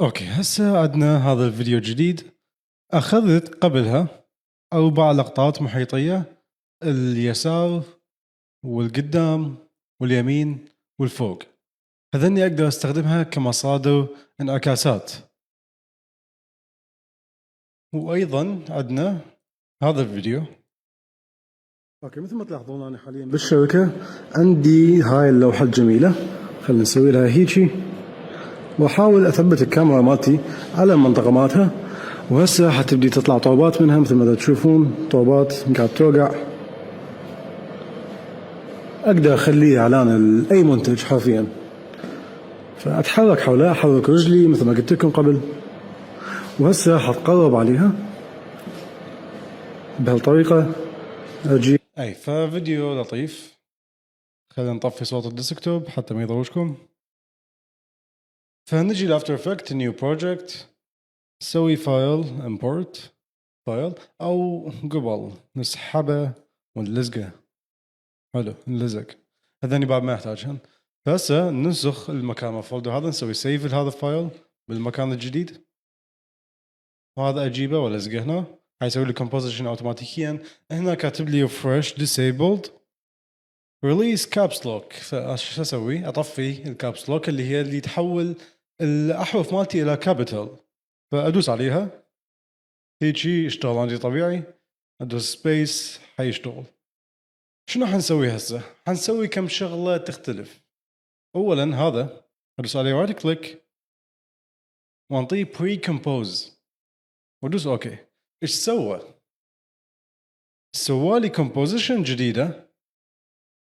okay، هسه عندنا هذا الفيديو الجديد. اخذت قبلها 4 لقطات محيطية، اليسار والقدام واليمين والفوق. هذني اقدر استخدمها كمصادر انعكاسات. وايضا عندنا هذا الفيديو. okay، مثل ما تلاحظون انا حاليا بالشركة عندي هاي اللوحة الجميلة، خلينا نسوي لها هيجي واحاول اثبت الكاميرا مالتي على المنطقة مالتها. وهسه حتبدي تطلع طوبات منها مثل ما تشوفون، طوبات قاعد توقع. اقدر اخليه اعلان لاي منتج حرفيا، فاتحرك حولها، احرك رجلي مثل ما قلت لكم قبل. وهسه حتقرب عليها بهالطريقة اجي. اي ففيديو لطيف. خلينا نطفي صوت ال desktop حتى ما يضوجكم. فنجي ل After Effect، new project، نسوي file، import file، او قبل نسحبه ونلزقه. حلو، نلزق هذني بعد ما يحتاجهن. فهسه ننسخ المكان مال folder هذا، نسوي save لهذا ال file بالمكان الجديد، وهذا اجيبه والزقه هنا، حيسوي لي composition اوتوماتيكيا. هنا كاتب لي refresh disabled release caps lock. فايش اسوي؟ اطفي ال caps lock اللي هي اللي تحول الاحرف مالتي الى capital، فادوس عليها هيجي يشتغل عندي طبيعي، ادوس space حيشتغل. شنو حنسوي هسه؟ حنسوي كم شغله تختلف. اولا هذا ادوس عليه right click وانطيه pre-compose وادوس okay. ايش سوى؟ سوى لي composition جديدة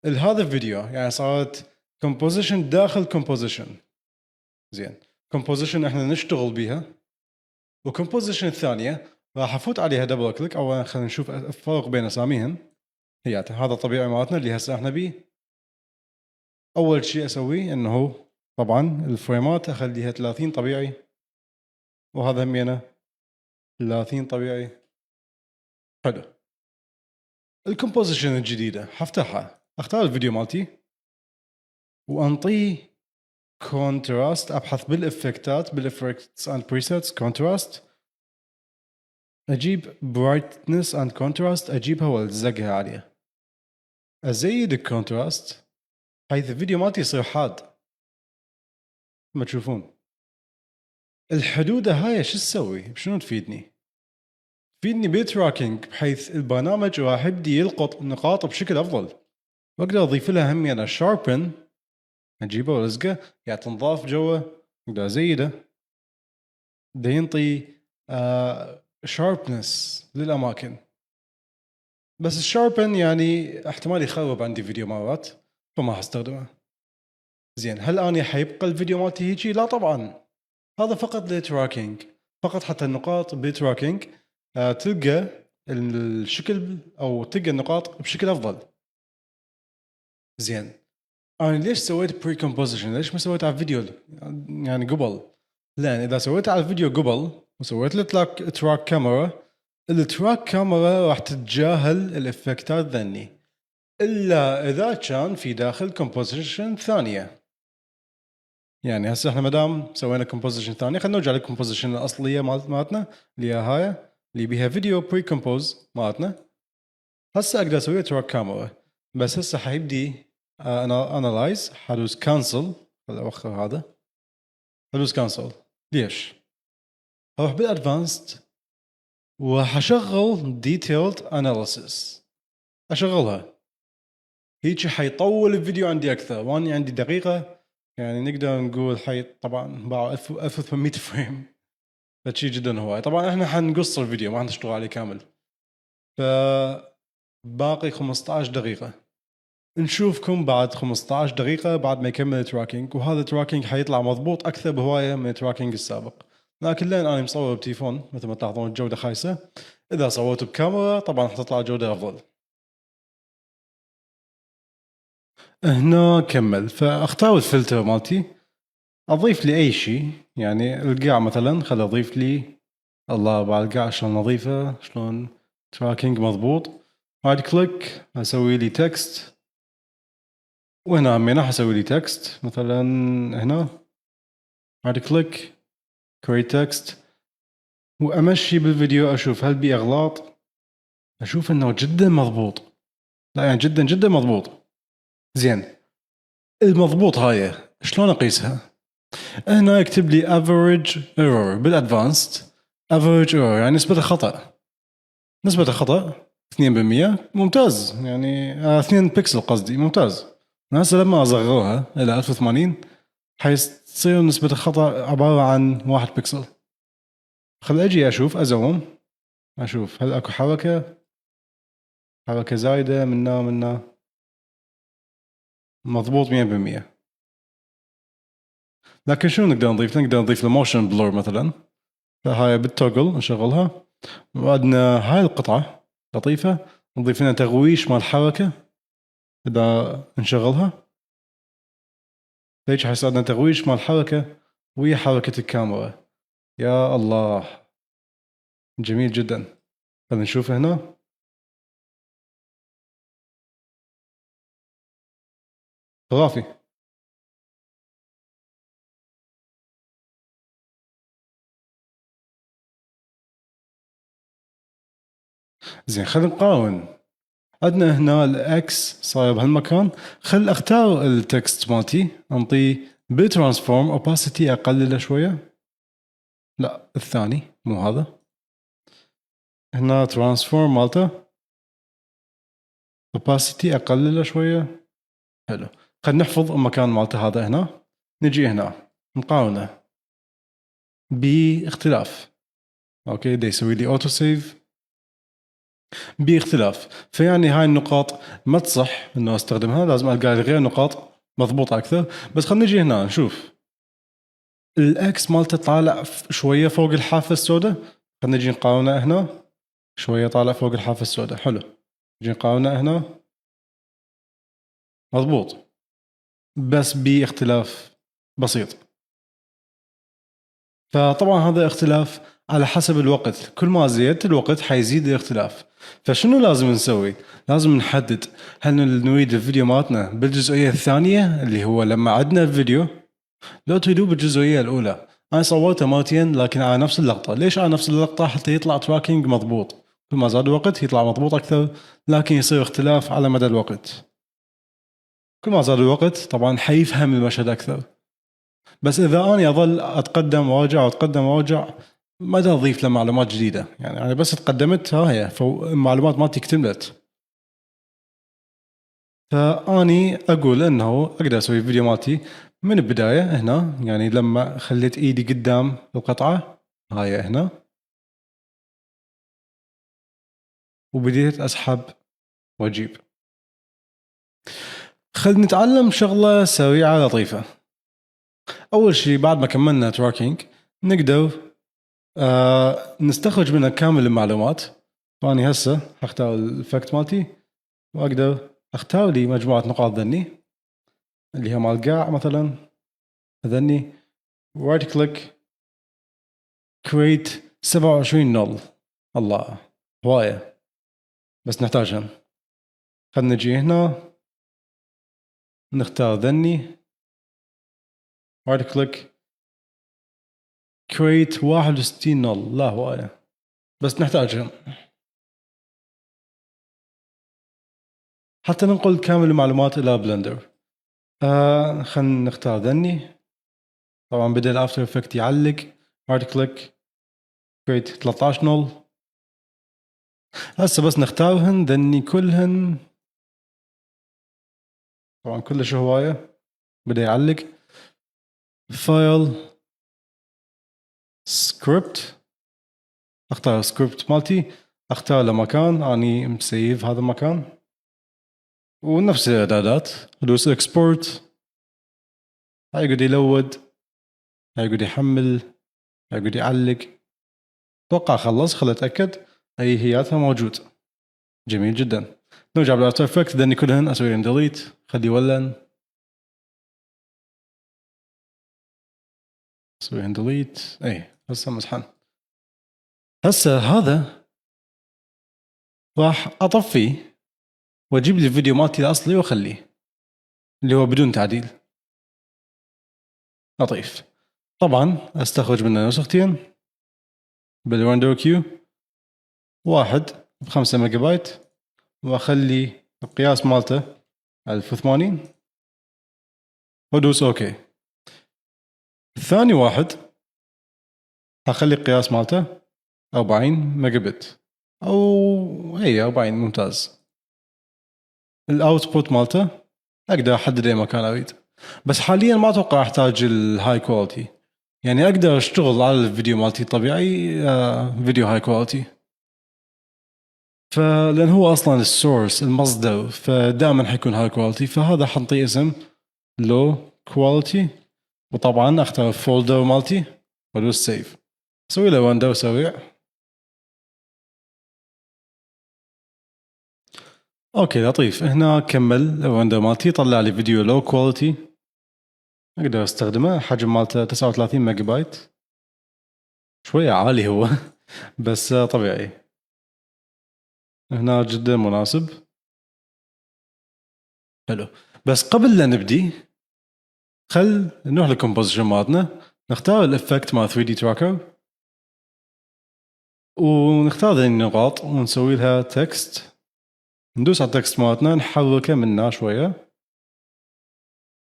لهذا الفيديو، يعني صارت composition داخل composition. زين، composition احنا نشتغل بيها، و composition الثانية راح افوت عليها double click. اولا خلينا نشوف الفرق بين اساميهن. هي هذا الطبيعي مالتنا اللي هسه احنا بيه. اول شيء اسويه انه طبعا الفريمات اخليها 30 طبيعي، وهذا همينه 30 طبيعي. حلو. ال composition الجديدة حفتحها، اختار الفيديو مالتي وانطيه contrast. ابحث بال effect ات، بال effects and presets، contrast، اجيب brightness and contrast، اجيبها والزقها عليه، ازيد ال contrast بحيث الفيديو مالتي يصير حاد. ما تشوفون الحدودة هاي شو تسوي؟ بشنو تفيدني؟ تفيدني بال tracking، بحيث البرنامج راح يبدي يلقط النقاط بشكل افضل. واقدر اضيف لها همي انا sharpen، اجيبه والزقه، يعني تنضاف جوا، اقدر ازيده، ده ينطي sharpness للاماكن. بس ال sharpen يعني احتمال يخرب عندي فيديو مرات، فما حستخدمه. زين، هل اني حيبقى الفيديو مالتي هيجي؟ لا طبعا، هذا فقط لل tracking، فقط حتى النقاط بال tracking تلقى الشكل او تلقى النقاط بشكل افضل. زين، انا ليش سويت pre-composition؟ ليش ما سويت على الفيديو يعني قبل؟ لان اذا سويت على الفيديو قبل وسويت له track camera، ال track camera راح تتجاهل ال effect ات ذني، الا اذا كان في داخل composition ثانيه. يعني هسه احنا ما دام سوينا composition ثانيه، خلينا نرجع لل composition الاصلية مالتنا اللي هي هاي اللي بيها فيديو pre-compose مالتنا. هسه اقدر اسوي track camera، بس هسه حيبدي انا analyze. حدوس cancel، خل اوخر هذا، حدوس cancel. ليش؟ اروح بال advanced وحشغل detailed analysis، اشغلها هيك حيطول الفيديو عندي اكثر، واني عندي دقيقه، يعني نقدر نقول حي طبعا باع 1800 frame، فشي جدا هواي. طبعا احنا حنقص الفيديو، ما حنشتغل عليه كامل، ف باقي 15 دقيقة. نشوفكم بعد 15 دقيقة بعد ما يكمل ال tracking، وهذا ال tracking حيطلع مضبوط أكثر بهواية من ال tracking السابق، لكن لأن أنا مصور بتليفون مثل ما تلاحظون الجودة خايسة. إذا صورت بكاميرا طبعا حتطلع جودة أفضل. هنا كمل، فاختار الفلتر مالتي، اضيف لي اي شيء، يعني القاع مثلا، خل اضيف لي، الله بعد القاع شلون نظيفة، شلون tracking مضبوط. right click، اسوي لي text، وهنا همينة حسوي لي text مثلا هنا، right click، create text، وامشي بالفيديو اشوف هل بي اغلاط. اشوف انه جدا مضبوط، لا يعني جدا جدا مضبوط. زين، المضبوط هاي شلون اقيسها؟ هنا يكتب لي average error بال advanced، average error يعني نسبة الخطأ. نسبة الخطأ 2%، ممتاز، يعني 2 بكسل قصدي، ممتاز. هسه لما اصغرها الى 1080 حيصير نسبة الخطأ عبارة عن 1 بكسل. خل اجي اشوف، ازوم اشوف هل اكو حركة زايدة منا منا. مضبوط 100%. لكن شنو نقدر نضيف؟ نقدر نضيف ال motion blur مثلا، فهاي بال toggle نشغلها، وعندنا هاي القطعة لطيفة نضيف لنا تغويش مال الحركة. إذا نشغلها هيك حيصير عندنا تغويش مال الحركة ويا حركة الكاميرا. يا الله، جميل جدا. خلينا نشوف هنا. خرافي. زين، خلينا نقارن. عندنا هنا ال X صاير بهالمكان. خل اختار ال text مالتي، انطيه بال transform opacity اقلله شويه. لا، الثاني مو هذا. هنا transform مالته opacity اقلله شويه. حلو، خلينا نحفظ المكان مالته هذا هنا. نجي هنا نقارنه باختلاف. okay، دا يسوي لي auto save باختلاف. فيعني هاي النقاط ما تصح انه استخدمها، لازم القى غير نقاط مضبوطة اكثر. بس خلينا نجي هنا نشوف ال X مالته طالع شوية فوق الحافة السوداء. خلينا نجي نقارنه هنا، شوية طالع فوق الحافة السوداء. حلو، نجي نقارنه هنا، مضبوط بس باختلاف بسيط. فطبعا هذا اختلاف على حسب الوقت، كل ما زيدت الوقت حيزيد الاختلاف. فشنو لازم نسوي؟ لازم نحدد هل نريد الفيديو مالتنا بالجزئية الثانية اللي هو لما عدنا الفيديو، لو تريدوه بالجزئية الأولى. أنا صورته مرتين لكن على نفس اللقطة. ليش على نفس اللقطة؟ حتى يطلع tracking مضبوط. كل ما زاد الوقت يطلع مضبوط أكثر، لكن يصير اختلاف على مدى الوقت. كل ما زاد الوقت طبعا حيفهم المشهد أكثر. بس إذا أنا أظل أتقدم وأرجع وأتقدم وأرجع، ما أضيف له معلومات جديدة. يعني أنا بس تقدمت، ها هي المعلومات مالتي اكتملت. فأني أقول إنه أقدر أسوي فيديو مالتي من البداية هنا، يعني لما خليت إيدي قدام القطعة هاي هنا وبديت أسحب وأجيب. خلينا نتعلم شغلة سريعة لطيفة. أول شيء بعد ما كملنا tracking نقدر نستخرج منها كامل المعلومات. فأني هسه هختار ال effect مالتي وأقدر أختار لي مجموعة نقاط ذني اللي هي مال قاع مثلا، ذني right click create 27 null. الله هواية بس نحتاجهم. خلينا نجي هنا نختار ذني right click create 61 null. لا هواية بس نحتاجهم حتى ننقل كامل المعلومات إلى Blender. خلينا نختار ذني. طبعا بدأ ال After Effect يعلق. right click create 13 null. هسه بس نختارهن ذني كلهن. طبعا كلش هواية بدأ يعلق. file script، اختار سكريبت مالتي، اختار له مكان، اني مسيف هذا المكان ونفس الاعدادات. ادوس export، هيقعد ي load، هيقعد يحمل، هيقعد يعلق. اتوقع خلص، خل اتاكد. اي هياتها موجود. جميل جدا. نرجع بال After Effect، ذني كلهن اسوي لهم delete، خلي ولن اسوي لهم delete. اي هسه مسحن. هسه هذا راح اطفيه واجيب لي الفيديو مالتي الاصلي واخليه اللي هو بدون تعديل. لطيف. طبعا استخرج منه نسختين بال render queue، واحد ب5 ميجا بايت، واخلي القياس مالته 1080 وادوس okay. الثاني واحد هخلي القياس مالته 40 ميجا بت او اي 40، ممتاز. ال output مالته اقدر احدد اي مكان اريد، بس حاليا ما اتوقع احتاج ال high quality، يعني اقدر اشتغل على الفيديو مالتي طبيعي، فيديو high quality، فلان هو اصلا ال source المصدر فدائما حيكون high quality. فهذا حنطيه اسم low quality، وطبعا اختار ال folder مالتي وادوس save. اسوي له render سريع. okay لطيف، هنا كمل ال render مالتي، طلع لي فيديو low quality اقدر استخدمه. حجم مالته 39 ميجا بايت، شوية عالي هو بس طبيعي، هنا جدا مناسب. حلو، بس قبل لا نبدي خل نروح لل composition مالتنا، نختار ال effect مال 3D tracker ونختار ذي النقاط ونسوي لها text. ندوس على ال text مالتنا نحركه منا شوية.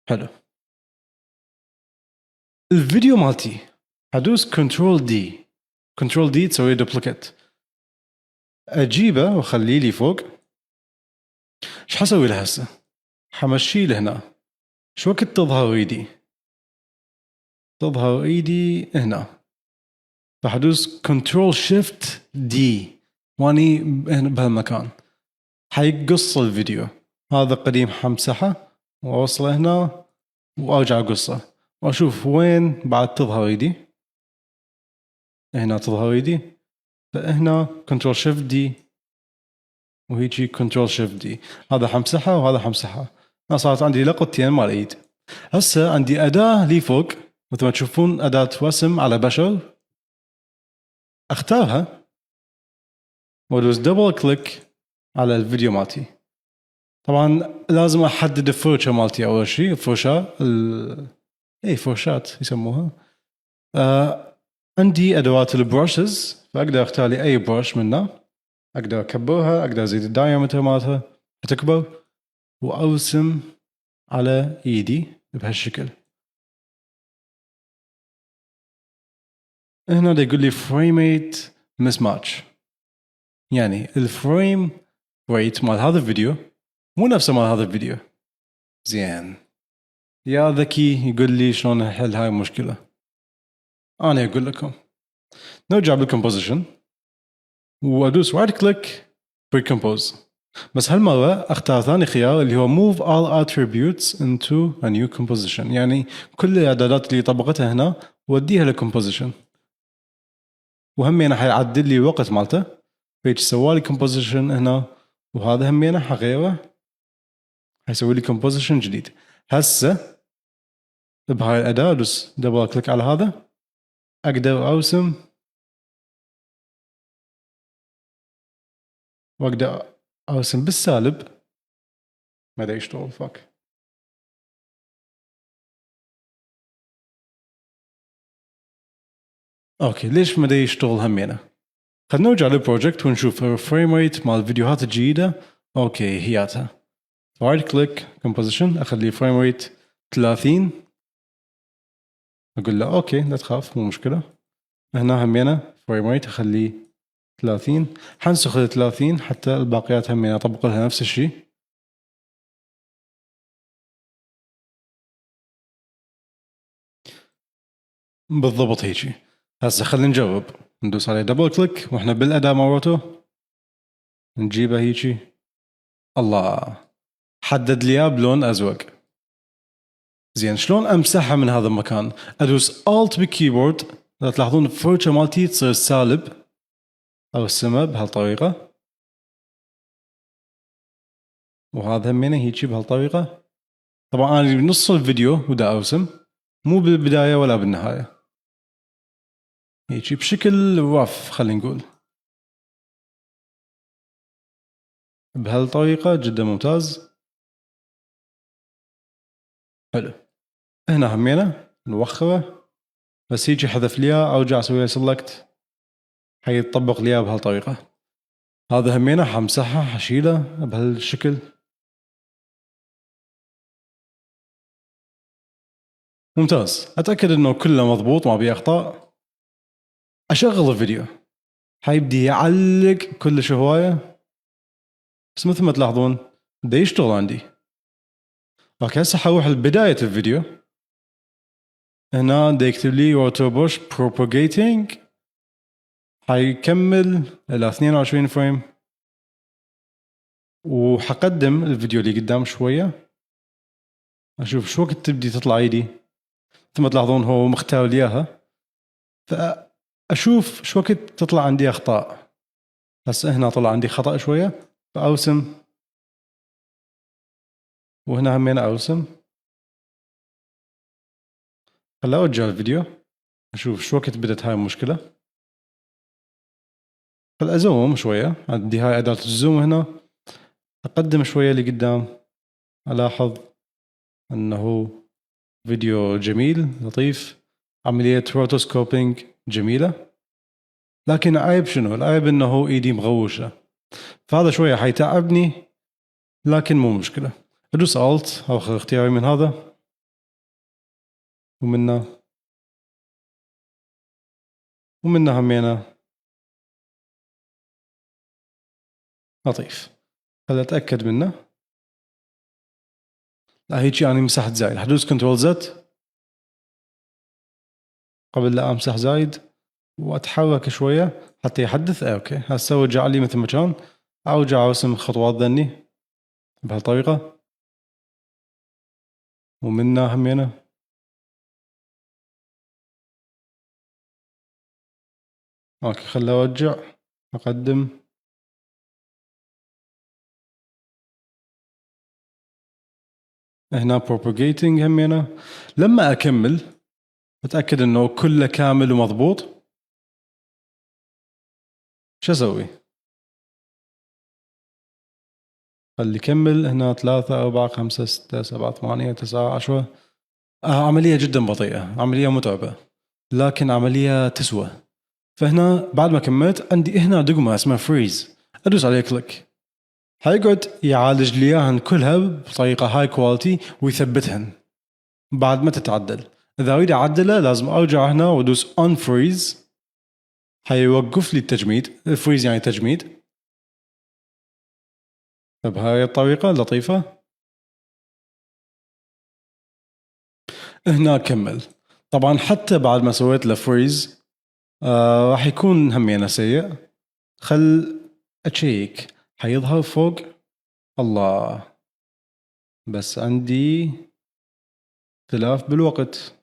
حلو، الفيديو مالتي هدوس control D، control D تسوي duplicate، اجيبه واخليه لي فوق. ايش حسوي له هسه؟ حمشيه لهنا. شو وقت تظهر ايدي؟ تظهر ايدي هنا، فحدوس control shift D واني بهالمكان حيقص الفيديو. هذا قديم حمسحه واوصله هنا وارجع اقصه واشوف وين بعد تظهر ايدي. هنا تظهر ايدي، فهنا control shift D وهيجي control shift D. هذا حمسحه وهذا حمسحه. انا صارت عندي لقطتين مال ايد. هسه عندي اداه لي فوق مثل ما تشوفون، اداه رسم على بشر، اختارها وادوس double click على الفيديو مالتي. طبعا لازم احدد الفرشة مالتي اول شيء، الفرشة اي فرشات يسموها. عندي ادوات ال brushes، فاقدر اختار لي اي brush منها، اقدر اكبرها، اقدر ازيد ال diameter مالتها تكبر، وارسم على ايدي بهالشكل. هنا دا يقول لي frame rate mismatch، يعني ال frame rate مال هذا الفيديو مو نفسه مال هذا الفيديو. زين يا ذكي يقول لي شلون نحل هاي المشكلة. انا اقول لكم نرجع بال composition وادوس right click pre-compose، بس هالمرة اختار ثاني خيار اللي هو move all attributes into a new composition، يعني كل الاعدادات اللي طبقتها هنا وديها لل composition، وهمينه حيعدل لي الوقت مالته. فيج سوالي composition هنا، وهذا همينه حغيره حيسوي لي composition جديد. هسه بهاي الاداة ادوس double click على هذا، اقدر ارسم واقدر ارسم بالسالب. ما ادري يشتغل fuck. okay ليش ما دا يشتغل همينه؟ خلينا نرجع لل project ونشوف ال frame rate مال الفيديوهات الجديدة. okay هياتها، right click composition، اخلي frame rate 30، اقول له okay لا تخاف مو مشكلة. هنا همينه frame rate اخليه 30، حنسخ ال 30 حتى الباقيات همينه اطبق لها نفس الشيء. بالضبط هيجي. هسه خلينا نجرب، ندوس عليه double click واحنا بالاداة مالته نجيبه هيجي. الله، حدد لي بلون ازرق. زين شلون امسحها من هذا المكان؟ ادوس alt بال keyboard، اذا تلاحظون الفرشة مالتي تصير سالب، ارسمها بهالطريقة، وهذا همينه هيجي بهالطريقة. طبعا انا بنص الفيديو ودا ارسم، مو بالبداية ولا بالنهاية، هيجي بشكل rough خلينا نقول بهالطريقة. جدا ممتاز. حلو، هنا همينه نوخره بس هيجي حذف لي، ارجع اسوي select حيطبق لي بهالطريقة. هذا همينه حمسحه، حشيله بهالشكل. ممتاز، اتاكد انه كله مضبوط ما بيه اخطاء. اشغل الفيديو، حيبدي يعلق كلش هواية، بس مثل ما تلاحظون بدا يشتغل عندي. okay هسه حروح لبداية الفيديو. هنا دا يكتب لي roto brush propagating، حيكمل الى 22 frame، وحقدم الفيديو اللي قدام شوية اشوف شو وقت تبدي تطلع ايدي. مثل ما تلاحظون هو مختار لي اياها، فاشوف شو وقت تطلع عندي اخطاء. هسه هنا طلع عندي خطأ شوية، فأوسم، وهنا همين أوسم. خل أرجع الفيديو أشوف شو وقت بدت هاي المشكلة. خل أزوم شوية، عندي هاي أداة ال zoom هنا، أقدم شوية لقدام، ألاحظ أنه فيديو جميل لطيف، عملية rotoscoping جميلة. لكن عيب شنو؟ العيب انه ايدي مغوشة، فهذا شوية حيتعبني، لكن مو مشكلة. ادوس Alt، اخذ اختياري من هذا ومنا ومنا همينة. لطيف، خل اتاكد منه. لا هيك يعني مسحت زايد، حدوس control Z قبل لا امسح زايد، واتحرك شوية حتى يحدث. okay هسه رجع لي مثل ما كان. ارجع ارسم خطوات ذني بهالطريقة، ومنا همينه. okay خل ارجع اقدم. هنا propagating همينه. لما اكمل اتاكد انه كله كامل ومضبوط. شو اسوي؟ خلي يكمل. هنا 3 4 5 6 7 8 9 10. عملية جدا بطيئة، عملية متعبة، لكن عملية تسوى. فهنا بعد ما كملت عندي هنا دقمة اسمها freeze، ادوس عليه click، حيقعد يعالج لي اياهن كلها بطريقة high quality ويثبتهن بعد ما تتعدل. اذا اريد اعدله لازم ارجع هنا وادوس unfreeze، حيوقف لي التجميد. ال freeze يعني تجميد. بهاي الطريقة لطيفة. هنا كمل. طبعا حتى بعد ما سويت له freeze راح يكون همينه سيء. خل اشيك، حيظهر فوق. الله، بس عندي اختلاف بالوقت،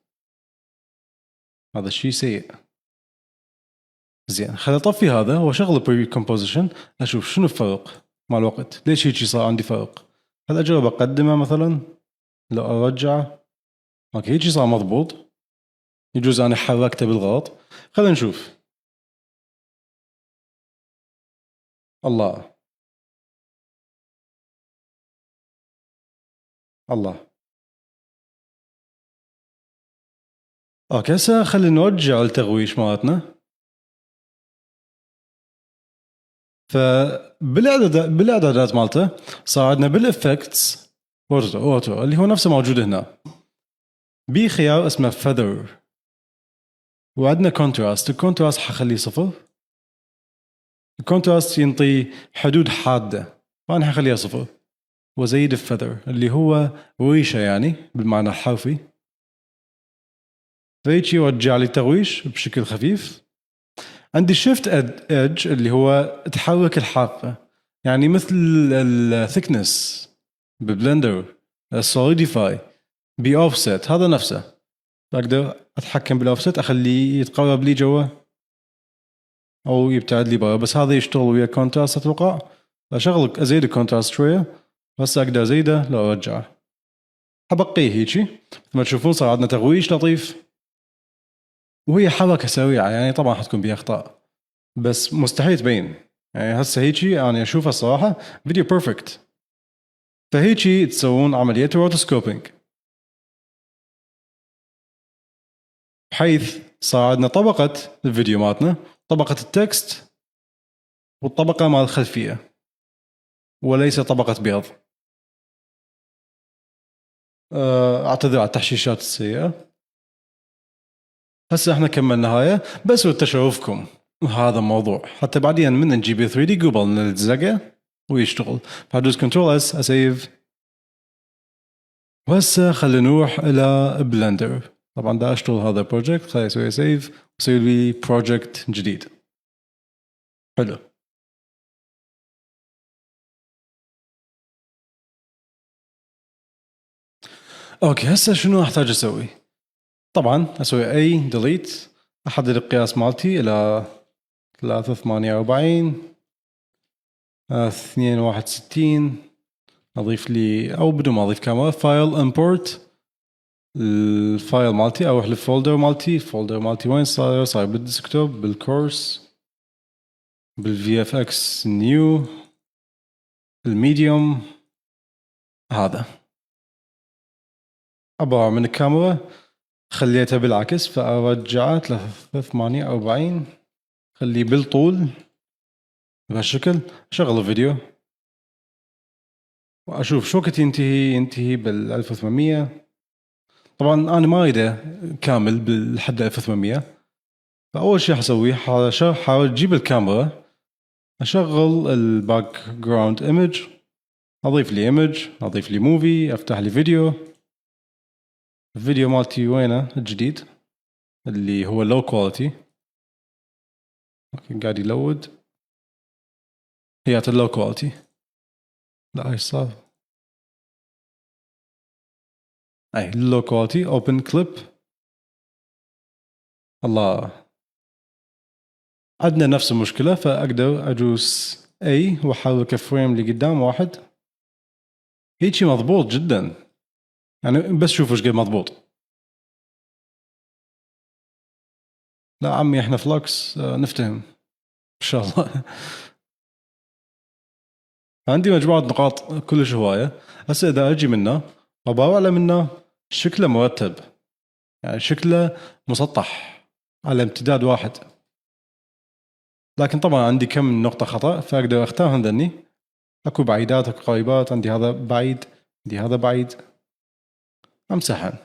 هذا الشيء سيء. زين خل اطفي هذا واشغل pre-composition، اشوف شنو الفرق مع الوقت، ليش هيك صار عندي فرق. هل اجرب اقدمه مثلا؟ لو ارجعه. okay هيك صار مضبوط، يجوز انا حركته بالغلط. خلينا نشوف. الله الله. okay هسه خلينا نرجع التغويش مالتنا. فبالاعدادات مالته صار عندنا بال effects auto اللي هو نفسه موجود هنا، بخيار اسمه feather، وعندنا contrast. ال contrast حخليه 0. ال contrast ينطي حدود حادة، فانا حخليها 0، وزيد ال feather اللي هو ريشه يعني بالمعنى الحرفي. فهيك يرجع لي التغويش بشكل خفيف. عندي shift edge اللي هو تحرك الحافة، يعني مثل ال thickness ب Blender، ال solidify ب offset، هذا نفسه. اقدر اتحكم بالاوفست، اخليه يتقرب لي جوا او يبتعد لي برا، بس هذا يشتغل ويا contrast اتوقع. اشغل ازيد ال contrast شوية، بس اقدر ازيده لو ارجعه. حبقيه هيجي مثل ما تشوفون صار عندنا تغويش لطيف، وهي حركة سريعة يعني طبعا حتكون بها اخطاء بس مستحيل تبين. يعني هسه هيجي انا اشوفها الصراحة فيديو perfect. فهيجي تسوون عملية rotoscoping. بحيث صار عندنا طبقه الفيديو مالتنا، طبقه ال text، والطبقة مال الخلفيه، وليس طبقه بيض. اعتذر على التحشيشات السيئه. هسه احنا كملنا هاي، بس وتشوفكم هذا الموضوع حتى بعدين من نجيب 3D قبل نلزقه ويشتغل. فادوس control S، اسيف. وهسه خلينا نروح الى Blender. طبعا دا اشتغل هذا ال project، خليني اسوي save واسوي لي project جديد. حلو. okay، هسه شنو احتاج اسوي؟ طبعا اسوي A delete، احدد القياس مالتي الى 348 261، اضيف لي او بدون ما اضيف كاميرا، file import ال file مالتي، اروح لل folder مالتي. ال folder مالتي وين صاير؟ صاير بال desktop، بال course، بال VFX new، ال medium. هذا عبارة من الكاميرا، خليتها بالعكس فارجعها 348، خليه بالطول بهالشكل. اشغل الفيديو واشوف شو وقت ينتهي. ينتهي بال 1800. طبعا انا ما اريده كامل بالحد 1800، فاول شيء حسويه حاول اجيب الكاميرا، اشغل ال background image، اضيف لي image، اضيف لي movie، افتح لي فيديو. الفيديو مالتي وينه الجديد اللي هو low quality؟ okay، قاعد ي load. هي ال low quality. لا، ايش صار؟ اي low quality، open clip. الله، عندنا نفس المشكلة، فاقدر ادوس A واحرك frame اللي قدام واحد. هيجي مضبوط جدا، يعني بس شوفوا ايش قد مضبوط. لا عمي، احنا Flux نفتهم ان شاء الله. عندي مجموعة نقاط كلش هواية. هسه اذا اجي منه واباوع على منه، شكله مرتب، يعني شكله مسطح على امتداد واحد. لكن طبعا عندي كم نقطة خطأ، فاقدر اختارهم ذني. اكو بعيدات، اكو قريبات. عندي هذا بعيد، عندي هذا بعيد، امسحن.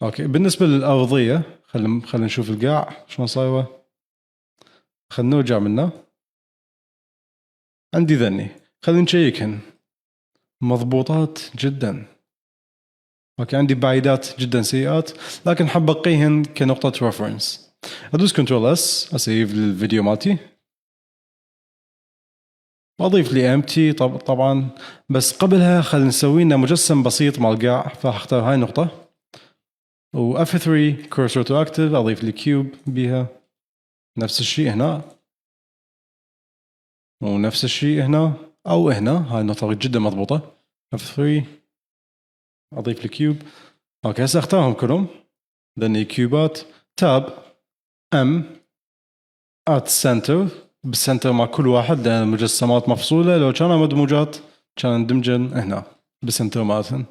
okay، بالنسبة للأرضية خلينا نشوف القاع شلون صايرة. خلينا نرجع منه. عندي ذني، خلينا نشيكهن، مضبوطات جدا. okay، عندي بعيدات جدا سيئات، لكن حبقيهن كنقطة reference. ادوس control S، اسيف الفيديو مالتي واضيف لي empty. طبعا بس قبلها خلينا نسوي لنا مجسم بسيط مال القاع، فاختار هاي النقطة و F3 cursor to active، اضيف لي cube بيها. نفس الشيء هنا ونفس الشيء هنا او هنا. هاي النقطة جدا مضبوطة. F3 اضيف لي cube. okay، هسه اختارهم كلهم ذني كيوبات، tab M at center، بال center مع كل واحد لان المجسمات مفصولة، لو كانوا مدموجات كان اندمجن هنا بال center مالتهن.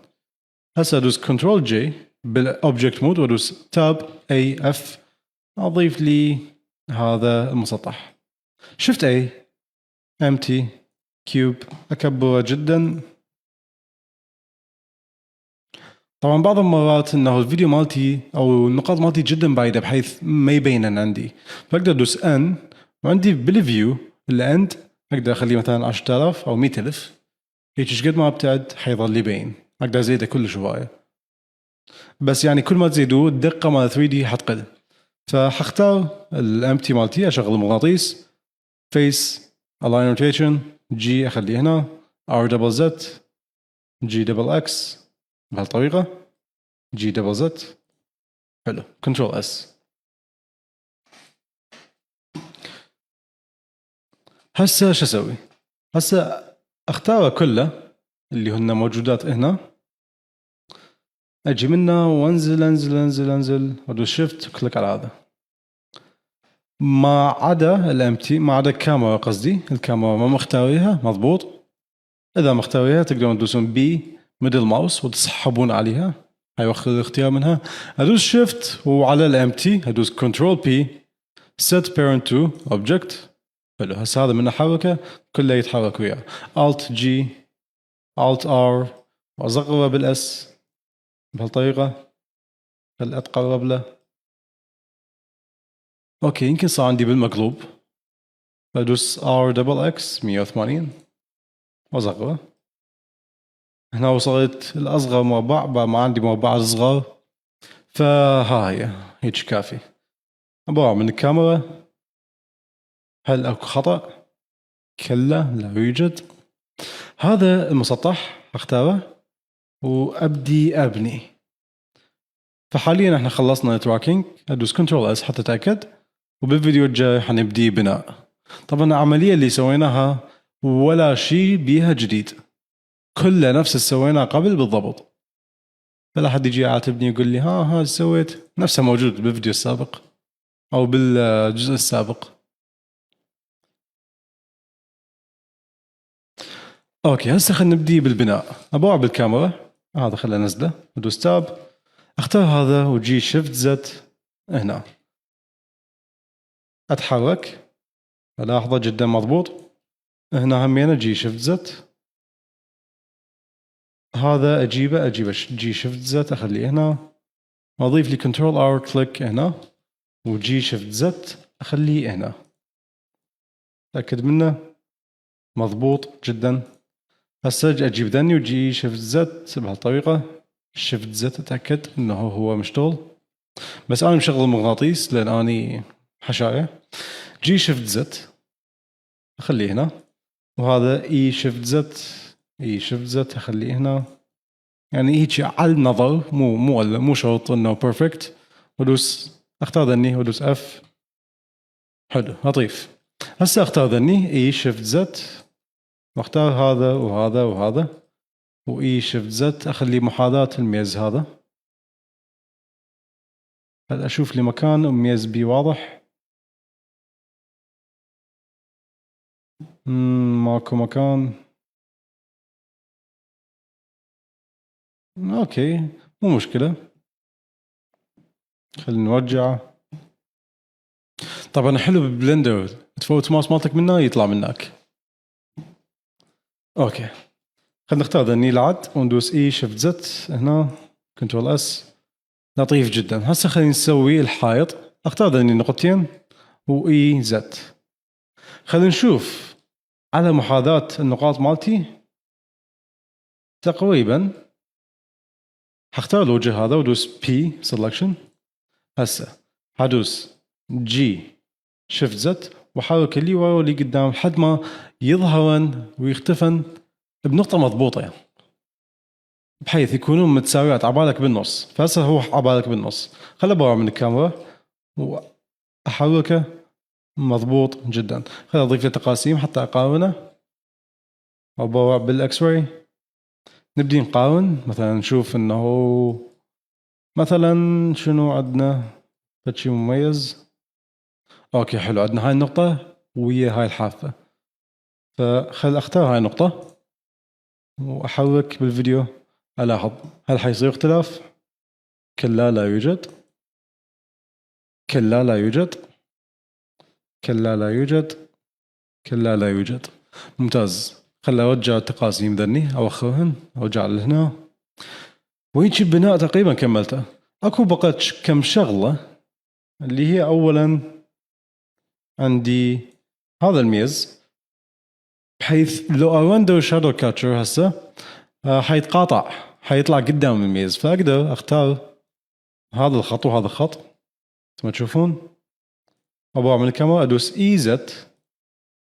هسه ادوس control J بال object mode وادوس tab A F، اضيف لي هذا المسطح. shift A empty cube، اكبره جدا. طبعا بعض المرات انه الفيديو مالتي او النقاط مالتي جدا بعيدة بحيث ما يبينن عندي، فاقدر ادوس N وعندي بال view ال end اقدر اخليه مثلا 10000 او 100000، هيك ايش قد ما ابتعد حيظل يبين. اقدر ازيده كل شوية، بس يعني كل ما تزيدوه الدقة مال 3D حتقل. فحختار ال empty مالتي، اشغل المغناطيس، face align rotation G اخليه هنا، R double Z G double X بهالطريقة، G double Z. حلو، control S. هسه شو اسوي؟ هسه اختاره كله اللي هن موجودات هنا، اجي منه وانزل انزل انزل انزل وادوس shift و click على هذا، ما عدا ال empty، ما عدا الكاميرا، قصدي الكاميرا ما مختاريها مضبوط. اذا مختاريها تقدرون تدوسون B middle mouse وتسحبون عليها. هيوخر الاختيار منها. ادوس shift وعلى ال empty ادوس control P set parent to object. حلو، هسه هذا من احركه كله يتحرك وياه. Alt G Alt R واصغره بال S بهالطريقة. خل اتقرب له. okay، يمكن صار عندي بالمقلوب. ادوس R double X 180 واصغره. هنا وصلت الاصغر مربع، بعد ما عندي مربع صغار، فها هي هيك كافي. ابغى من الكاميرا، هل اكو خطأ؟ كلا لا يوجد. هذا المسطح اختاره وابدي ابني. فحاليا احنا خلصنا tracking، ادوس control S حتى اتاكد، وبالفيديو الجاي حنبدي بناء. طبعا العملية اللي سويناها ولا شيء بيها جديد، كله نفس اللي سويناه قبل بالضبط. فلا حد يجي يعاتبني يقول لي ها سويت نفسه، موجود بالفيديو السابق او بالجزء السابق. okay، هسه خلينا نبدي بالبناء. ابوع بالكاميرا هذا، خلينا ننزله، ادوس tab، اختار هذا و G shift Z هنا، اتحرك، الاحظه جدا مضبوط. هنا همينه G shift Z، هذا اجيبه G shift Z اخليه هنا، واضيف لي control R click هنا و G shift Z اخليه هنا. تاكد منه مضبوط جدا. هسه اجيب ذني و G shift Z بهالطريقة، shift Z اتاكد انه هو مشتغل، بس انا مشغل المغناطيس لان اني حشايه. G shift Z اخليه هنا، وهذا E shift Z، E shift Z اخليه هنا. يعني هيك على النظر، مو شرط انه perfect. ودوس اختار ذني ودوس F. حلو لطيف. هسه اختار ذني E shift Z، واختار هذا وهذا وهذا، و E shift Z اخليه محاذاة الميز هذا. هل اشوف لي مكان ميز بي واضح؟ ماكو مكان. okay مو مشكلة، خلينا نرجع. طبعا حلو ب Blender تفوت ماوس مالتك منه يطلع منك. okay خلينا نختار ذني العد وندوس E shift Z هنا، control S. لطيف جدا. هسه خلينا نسوي الحائط. اختار ذني النقطتين و E Z. خلينا نشوف على محاذاة النقاط مالتي تقريبا. حختار الوجه هذا ودوس P selection. هسه حدوس G shift Z وحرك اللي ورا واللي قدام لحد ما يظهرن ويختفن بنقطة مضبوطة، بحيث يكونون متساويات عبالك بالنص. فهسه هو عبالك بالنص. خل ابغى من الكاميرا واحركه مضبوط جدا. خل اضيف له تقاسيم حتى اقارنه. ابغى بال X-ray نبدي نقارن، مثلا نشوف انه مثلا شنو عندنا شيء مميز. okay حلو، عندنا هاي النقطة ويا هاي الحافة، فخل اختار هاي النقطة واحرك بالفيديو. الاحظ هل حيصير اختلاف؟ كلا لا يوجد، كلا لا يوجد، كلا لا يوجد، كلا لا يوجد. ممتاز. خل ارجع التقاسيم ذني اوخرهن، ارجع لهنا. وهيك البناء تقريبا كملته. اكو بقت كم شغله، اللي هي اولا عندي هذا الميز، بحيث لو ا render shadow catcher هسه حيتقاطع، حيطلع قدام الميز، فاقدر اختار هذا الخط وهذا الخط مثل ما تشوفون. ابغى من الكاميرا ادوس E Z،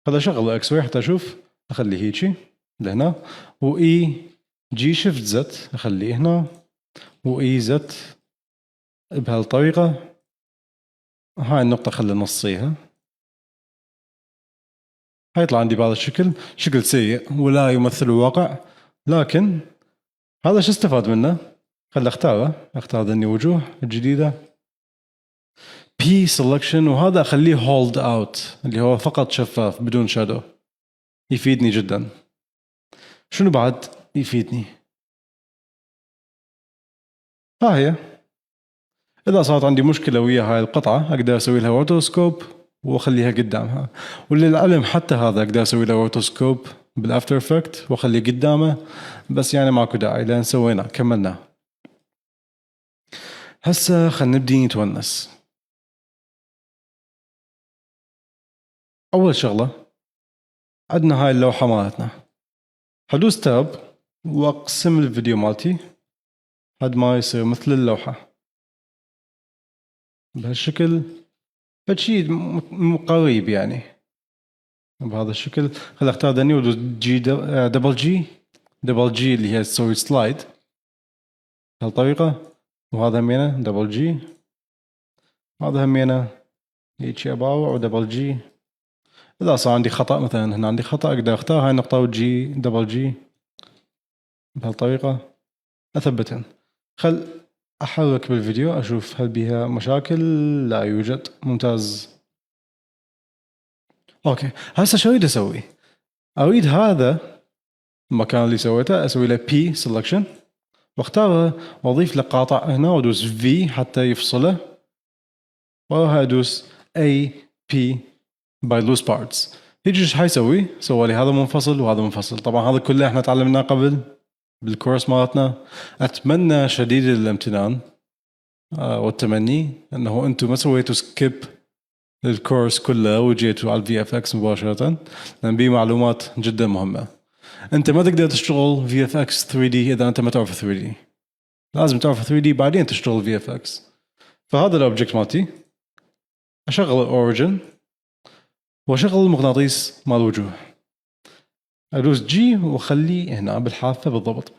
هذا شغل X-ray حتى اشوف، اخليه هيجي لهنا، و E G shift Z اخليه هنا، و E Z بهالطريقة. هاي النقطة خلينا نصيها، هيطلع عندي بهذا الشكل، شكل سيء ولا يمثل الواقع، لكن هذا شو استفاد منه؟ خل اختاره، اختار ذني وجوه الجديدة P selection، وهذا اخليه hold out اللي هو فقط شفاف بدون shadow، يفيدني جدا. شنو بعد يفيدني؟ ها هي. اذا صارت عندي مشكلة ويا هاي القطعة اقدر اسوي لها rotoscope واخليها قدامها. وللعلم حتى هذا اقدر اسوي له rotoscope بال After Effect واخليه قدامه، بس يعني ماكو داعي لان سويناه كملناه. هسه خلينا نبدي نتونس. اول شغله عندنا هاي اللوحة مالتنا، حدوس tab واقسم الفيديو مالتي حد ما يصير مثل اللوحة بهالشكل، فشي قريب يعني بهذا الشكل. خل اختار ذني ودوس G double G double G اللي هي تسوي slide بهالطريقة، وهذا همينه double G، هذا همينه هيك اباوع و double G. اذا صار عندي خطأ مثلا هنا عندي خطأ اقدر اختار هاي النقطة و G double G بهالطريقة اثبتهن. خل احرك بالفيديو اشوف هل بيها مشاكل. لا يوجد، ممتاز. okay هسه شو اريد اسوي؟ اريد هذا المكان اللي سويته اسوي له P selection واختاره واضيف له قاطع هنا وادوس V حتى يفصله، وراها ادوس A P by loose parts. هيجي ايش حيسوي؟ سوى لي هذا منفصل وهذا منفصل. طبعا هذا كله احنا تعلمناه قبل بالكورس مالتنا. اتمنى شديد الامتنان والتمني انه انتم ما سويتوا skip للكورس كله وجيتوا على ال VFX مباشرة، لان بيه معلومات جدا مهمة. انت ما تقدر تشتغل VFX 3D اذا انت ما تعرف 3D، لازم تعرف 3D بعدين تشتغل VFX. فهذا ال object مالتي، اشغل ال origin واشغل المغناطيس مال الوجوه، ادوس G واخليه هنا بالحافه بالضبط.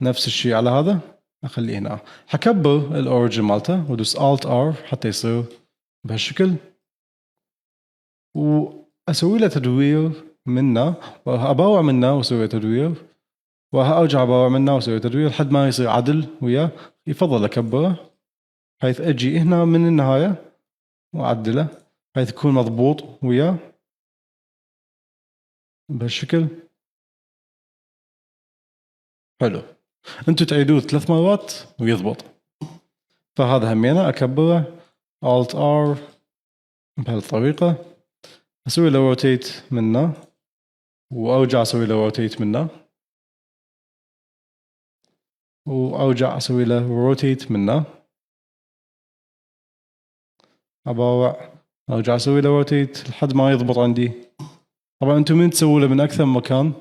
نفس الشيء على هذا اخليه هنا. حكبر ال origin مالته وادوس Alt R حتى يصير بهالشكل، واسوي له تدوير منه، واباوع منه واسوي له تدوير، وارجع اباوع منه واسوي له تدوير لحد ما يصير عدل وياه. يفضل اكبره بحيث اجي هنا من النهاية واعدله بحيث يكون مضبوط وياه بهالشكل. حلو، انتم تعيدوه 3 مرات ويضبط. فهذا همينه اكبره Alt R بهالطريقة، اسوي له rotate منه وارجع اسوي له rotate منه وارجع اسوي له rotate منه، اباوع ارجع اسوي له rotate لحد ما يضبط عندي. طبعا انتم من تسووا له من اكثر من مكان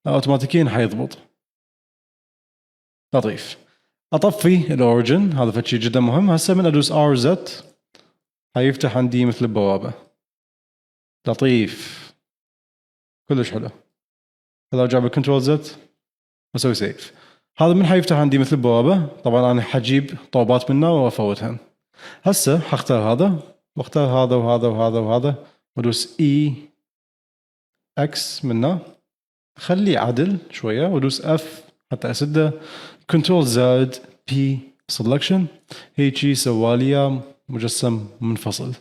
اوتوماتيكيا حيضبط. لطيف. اطفي ال origin، هذا فشي جدا مهم. هسه من ادوس R Z حيفتح عندي مثل البوابة. لطيف، كلش حلو. هلا ارجع بال control Z واسوي save. هذا من حيفتح عندي مثل البوابة. طبعا انا حجيب طوبات منه وافوتهن. هسه حختار هذا واختار هذا وهذا وهذا وهذا وادوس E X منه، خليه عدل شوية، وادوس F حتى اسده، control زائد P selection. هيجي سوالي مجسم منفصل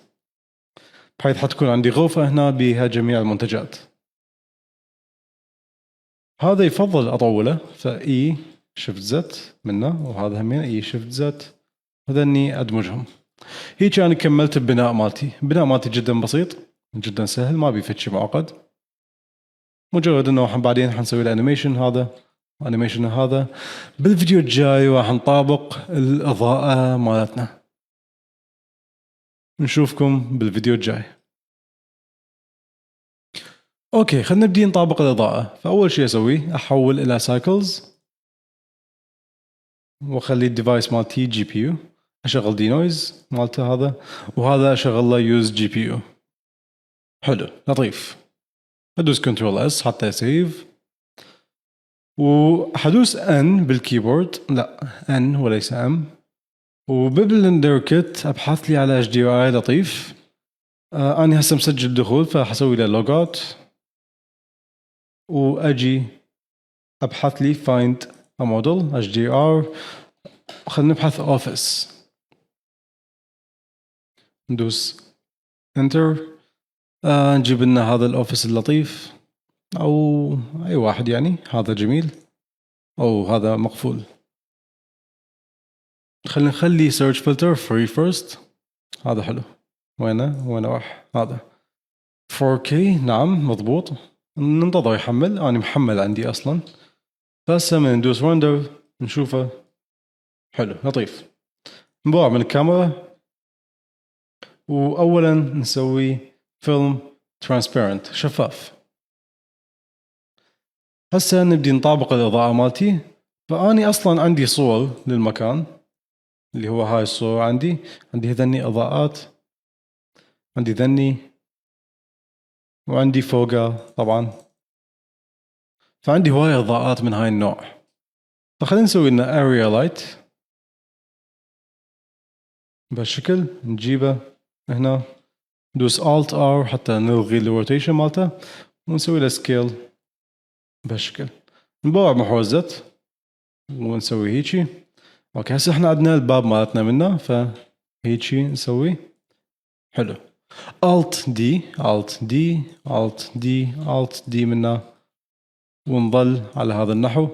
بحيث حتكون عندي غرفة هنا بها جميع المنتجات. هذا يفضل اطوله، ف E shift Z منه، وهذا همين E shift Z، هذني ادمجهم. هيك انا كملت البناء مالتي. البناء مالتي جدا بسيط جدا سهل، ما بي شيء معقد، مجرد انه بعدين حنسوي ال animation هذا animation هذا. بالفيديو الجاي راح نطابق الاضاءة مالتنا. نشوفكم بالفيديو الجاي. okay خلينا نبدي نطابق الاضاءة. فاول شيء اسويه احول الى Cycles واخلي ال device مالتي GPU، اشغل denoise مالته هذا، وهذا اشغل له use GPU. حلو لطيف. ادوس control S حتى save، وحدوس N بال keyboard، لا N وليس M. وب BlenderKit ابحث لي على HDRI لطيف. انا هسه مسجل دخول فحسوي له logout، واجي ابحث لي find a model HDR. خلينا نبحث office، ندوس enter. نجيب لنا هذا ال office اللطيف او اي واحد يعني، هذا جميل او هذا مقفول. خلينا نخلي search filter free first. هذا حلو. وينه؟ وين راح؟ هذا 4K. نعم مضبوط. ننتظر يحمل. انا محمل عندي اصلا. فهسه من ندوس render نشوفه. حلو لطيف. نباوع من الكاميرا، واولا نسوي film transparent شفاف. هسه نبدي نطابق الاضاءة مالتي. فاني اصلا عندي صور للمكان اللي هو هاي الصورة. عندي هذني اضاءات، عندي ذني، وعندي فوقه طبعا. فعندي هواية اضاءات من هاي النوع. فخلينا نسوي لنا area light بهالشكل. نجيبه هنا، ندوس Alt R حتى نلغي ال rotation مالته، ونسوي له scale بهالشكل. نباوع محور Z ونسوي هيجي. okay، هسه احنا عندنا الباب مالتنا منه، فهيجي نسوي. حلو. Alt D، Alt D، Alt D، Alt D منا، ونظل على هذا النحو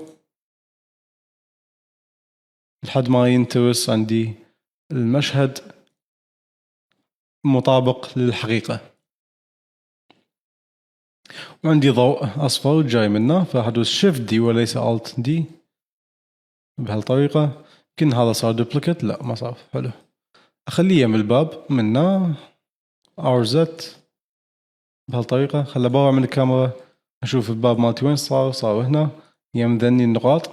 لحد ما ينترس عندي المشهد مطابق للحقيقة. وعندي ضوء أصفر جاي منه، فحدوس Shift D وليس Alt D بهالطريقة. يمكن هذا صار duplicate، لا ما صار. حلو، أخليه يم الباب منا R Z بهالطريقة. خل أباوع من الكاميرا أشوف الباب مالتي وين صار. صار هنا يم ذني النقاط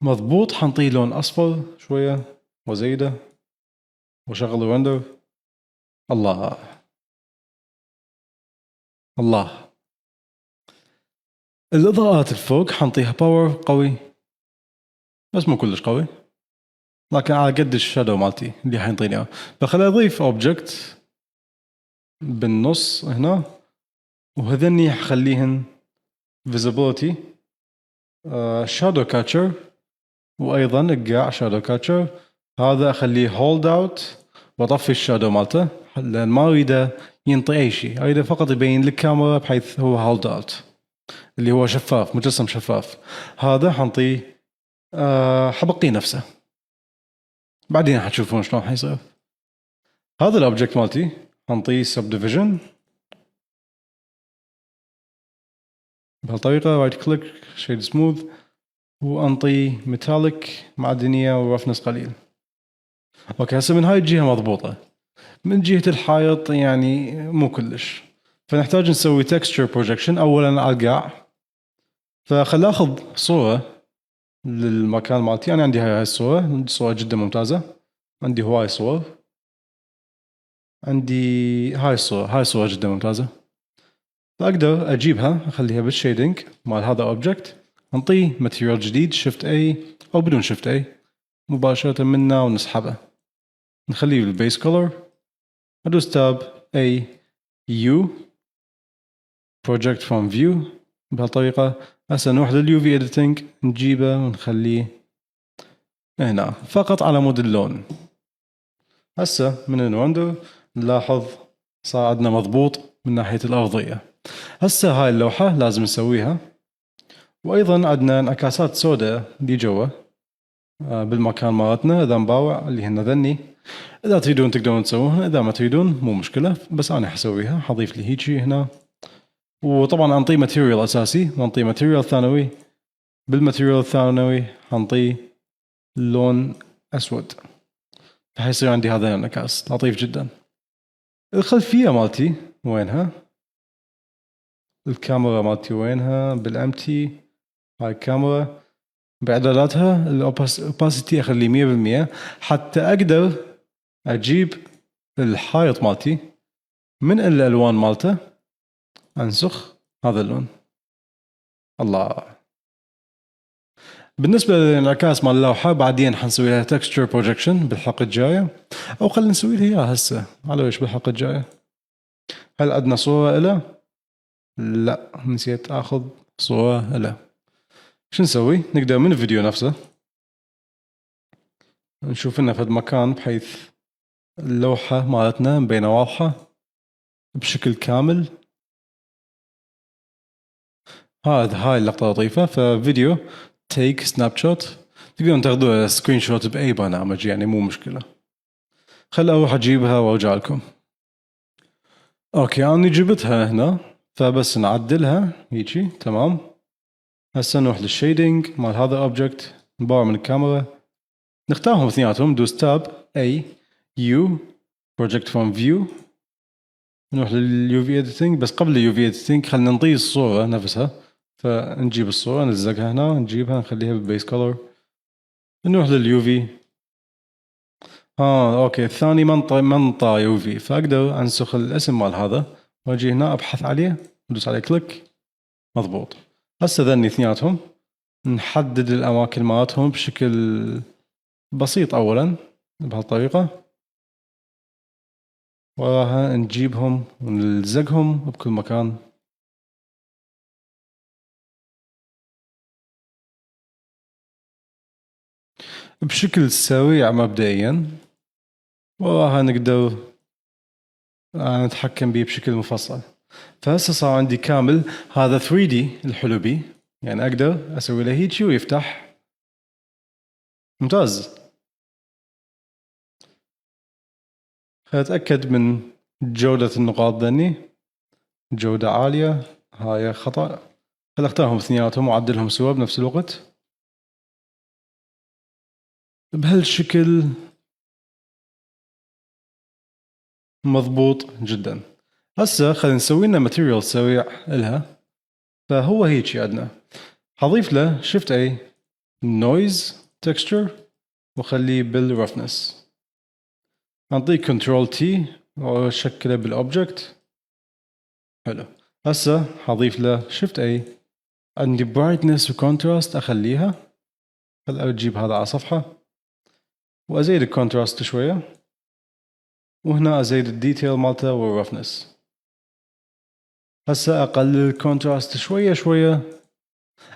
مضبوط. حنطيه لون أصفر شوية وزيده، وشغل ال render. الله الله. الإضاءات الفوق حنطيها power قوي، بس مو كلش قوي، لكن على قد ال shadow مالتي اللي حينطيني اياه. فخلي اضيف object بالنص هنا، وهذني حخليهن visibility shadow catcher، وايضا القاع shadow catcher. هذا اخليه hold out واطفي ال shadow مالته، لان ما اريده ينطي اي شيء، اريده فقط يبين للكاميرا بحيث هو hold out اللي هو شفاف، مجسم شفاف. هذا حنطيه حبقيه نفسه، بعدين حتشوفون شلون حيصير. هذا ال object مالتي حنطيه subdivision بهالطريقة، right click shade smooth، وانطي metallic معدنية و roughness قليل. okay، هسه من هاي الجهة مضبوطة، من جهة الحائط يعني مو كلش، فنحتاج نسوي texture projection اولا على القاع. فخل اخذ صورة للمكان مالتي. انا عندي هاي الصورة، صورة جدا ممتازة، عندي هواي صور. عندي هاي الصورة، هاي الصورة جدا ممتازة، فاقدر اجيبها اخليها بال shading مال هذا object، نعطيه material جديد Shift A او بدون Shift A مباشرة منا، ونسحبه نخليه بال base color. ادوس Tab A U project from view بهالطريقة. هسه نروح لل UV editing، نجيبه ونخليه هنا فقط على مود اللون. هسه من ال render نلاحظ صار عندنا مضبوط من ناحية الأرضية. هسه هاي اللوحة لازم نسويها، وأيضا عندنا انعكاسات سوداء دي جوا بالمكان مالتنا. إذا نباوع اللي هن ذني، إذا تريدون تقدرون تسووها، إذا ما تريدون مو مشكلة، بس أنا حسويها. حضيف لي هيجي هنا، وطبعا أنطيه material أساسي وأنطيه material ثانوي. بال material الثانوي حنطيه لون أسود، فحيصير عندي هذا الانعكاس لطيف جدا. الخلفية مالتي وينها؟ الكاميرا مالتي وينها؟ بال empty. هاي الكاميرا باعداداتها ال opacity اخليه 100% حتى اقدر اجيب الحائط مالتي من الالوان مالته، انسخ هذا اللون. الله. بالنسبة للانعكاس مال اللوحة بعدين حنسوي لها texture projection بالحلقة الجاية، او خلينا نسوي لها اياها هسه. على وش بالحلقة الجاية؟ هل عندنا صورة إله؟ لا، نسيت اخذ صورة إله. شو نسوي؟ نقدر من الفيديو نفسه نشوف لنا فد مكان بحيث اللوحة مالتنا مبينة واضحة بشكل كامل. هاي اللقطة لطيفة. ف video take snapshot، تقدرون تاخذوا screenshot باي برنامج، يعني مو مشكلة. خل اروح اجيبها وارجع لكم. okay، انا جبتها هنا، فبس نعدلها هيجي. تمام، هسه نروح لل shading مال هذا object، نباوع من الكاميرا، نختارهم اثنيناتهم، ندوس tab A U project from view، نروح لل UV editing. بس قبل ال UV editing خلينا نضيف الصورة نفسها، فنجيب الصورة نلزقها هنا، نجيبها نخليها بال base color، نروح لل UV. Okay، الثاني ما انطى UV، فاقدر انسخ الاسم مال هذا واجي هنا ابحث عليه، ندوس عليه click، مضبوط. هسه ذني اثنيناتهم نحدد الاماكن مالتهم بشكل بسيط اولا بهالطريقة، وراها نجيبهم ونلزقهم بكل مكان. بشكل سريع مبدئيا، وراها نقدر نتحكم به بشكل مفصل. فهسه صار عندي كامل هذا 3D الحلو بيه، يعني اقدر اسوي له هيجي ويفتح. ممتاز. خليني اتاكد من جودة النقاط ذني، جودة عالية، هاي خطأ. خل اختارهم اثنيناتهم واعدلهم سوا بنفس الوقت بهالشكل. مضبوط جدا. هسه خلينا نسوي لنا material سريع الها. فهو هيك عندنا، حضيف له shift A noise texture وخليه بال roughness، نعطيه control T واشكله بال object. حلو. هسه حضيف له shift A، عندي brightness و contrast اخليها، خل اجيب هذا على صفحة وازيد ال contrast شوية، وهنا ازيد ال detail مالته وال roughness. هسه اقلل ال contrast شوية شوية،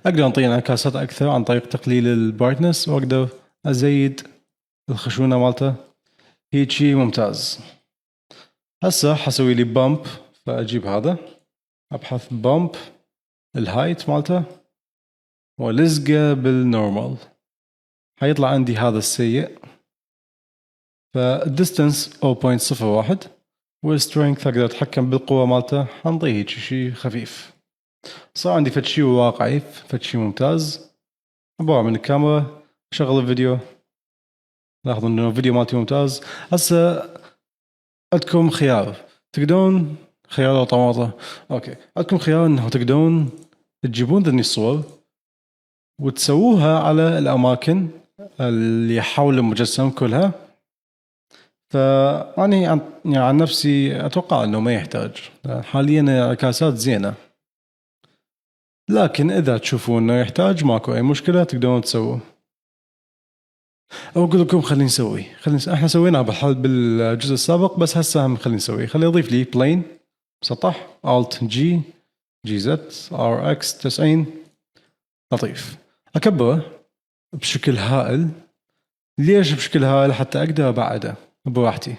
اقدر انطيه انعكاسات اكثر عن طريق تقليل ال brightness، واقدر ازيد الخشونة مالته. هيجي ممتاز. هسه حسوي لي bump، فاجيب هذا ابحث bump ال height مالته والزقه بال normal، حيطلع عندي هذا السيء. فال distance 0.01 وال strength اقدر اتحكم بالقوة مالته، حنطيه هيك شيء خفيف. صار عندي فد شيء واقعي، فد شيء ممتاز. ابغى من الكاميرا شغل الفيديو، لاحظوا انه الفيديو مالتي ممتاز. هسه عندكم خيار، تقدرون خيار وطماطة. okay، عندكم خيار انه تقدرون تجيبون ذني الصور وتسووها على الاماكن اللي حول المجسم كلها. فأني عن نفسي اتوقع انه ما يحتاج حاليا، انعكاسات زينة، لكن اذا تشوفون انه يحتاج ماكو اي مشكلة تقدرون تسووه. او اقول لكم خلينا نسوي، احنا سويناها بالجزء السابق، بس هسه هم خلينا نسوي. خلي اضيف لي plane مسطح، Alt G G Z R X 90. لطيف. اكبره بشكل هائل. ليش بشكل هائل؟ حتى اقدر ابعده براحتي.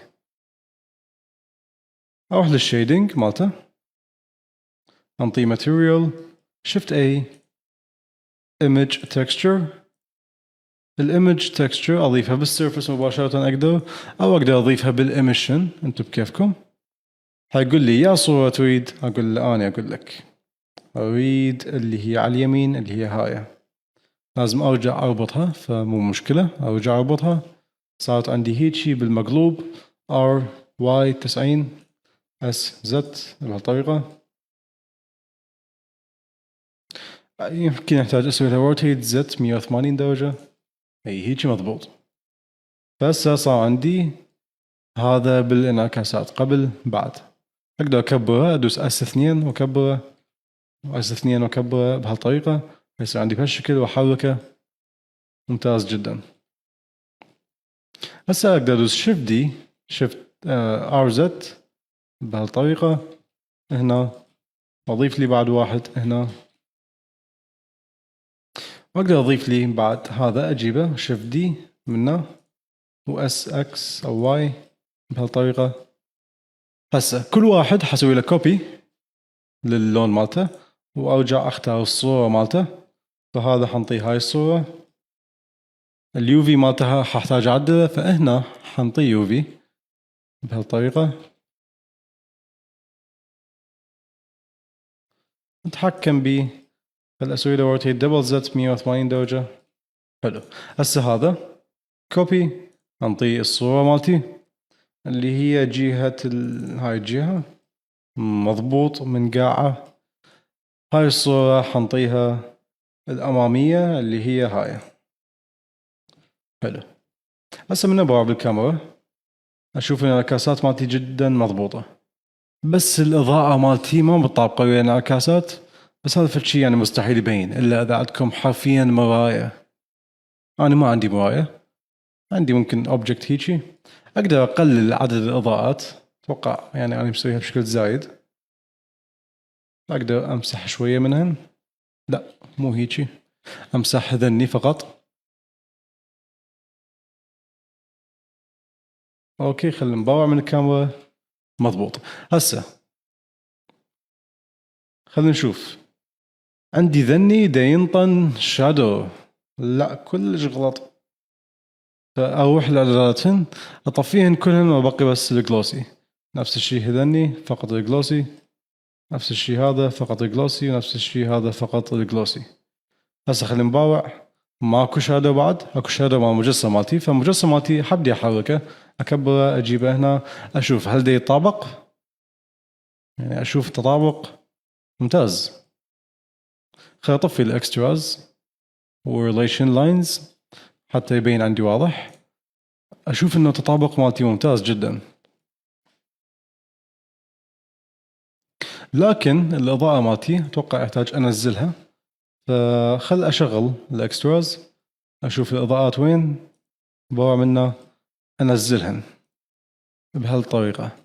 اروح لل shading مالته، انطيه material، shift A image texture. ال image texture اضيفها بال surface مباشرة اقدر، او اقدر اضيفها بال emission، انتم بكيفكم. حيقول لي يا صورة تريد، اقول له انا اقول لك اريد اللي هي على اليمين اللي هي هاي. لازم ارجع اربطها، فمو مشكلة ارجع اربطها. صارت عندي هيجي بالمقلوب R Y 90 S Z بهالطريقة. يمكن احتاج اسوي لها rotate Z 180 درجة، اي هيجي مضبوط. فهسه صار عندي هذا بالانعكاسات قبل بعد. اقدر اكبره، ادوس S 2 واكبره، S 2 واكبره بهالطريقة، يصير عندي بهالشكل واحركه. ممتاز جدا. هسه اقدر ادوس shift D shift R Z بهالطريقة هنا، واضيف لي بعد واحد هنا، واقدر اضيف لي بعد هذا اجيبه shift D منه و S X او Y بهالطريقة. هسه كل واحد حسوي له copy للون مالته، وارجع اختار الصورة مالته. فهذا حنطيه هاي الصورة، ال UV مالتها ححتاج اعدله، فهنا حنطي UV بهالطريقة. نتحكم به، خل اسوي له rotate double Z 180 درجة. حلو. هسه هذا copy، انطيه الصورة مالتي اللي هي جهة هاي الجهة مضبوط من قاعة. هاي الصورة حنطيها الأمامية اللي هي هاي. حلو. هسه من ابغى بالكاميرا اشوف ان الانعكاسات مالتي جدا مضبوطة، بس الإضاءة مالتي ما متطابقة ويا الانعكاسات، بس هذا فد شيء يعني مستحيل يبين إلا إذا عندكم حرفيا مراية. أنا ما عندي مراية، عندي ممكن object هيجي أقدر أقلل عدد الإضاءات، أتوقع يعني أنا مسويها بشكل زايد. أقدر أمسح شوية منهن، لا مو هيجي، أمسح ذني فقط. okay خلينا نباوع من الكاميرا مضبوط. هسه خلينا نشوف عندي ذني دا ينطن shadow، لا كلش غلط. فاروح للراتن اطفيهن كلهن وابقي بس ال glossy. نفس الشيء هذني فقط ال glossy، نفس الشيء هذا فقط ال glossy، ونفس الشيء هذا فقط ال glossy. هسه خلينا نباوع، ماكو shadow بعد، اكو shadow مال المجسم مالتي، فالمجسم مالتي حبدي احركه، اكبره، اجيبه هنا، اشوف هل دا يتطابق، يعني اشوف تطابق. ممتاز. خليني اطفي ال extras و relation lines حتى يبين عندي واضح. اشوف انه التطابق مالتي ممتاز جدا، لكن الاضاءة مالتي اتوقع احتاج انزلها. فخل اشغل ال extras، اشوف الاضاءات وين، بروح منها انزلهن بهالطريقة.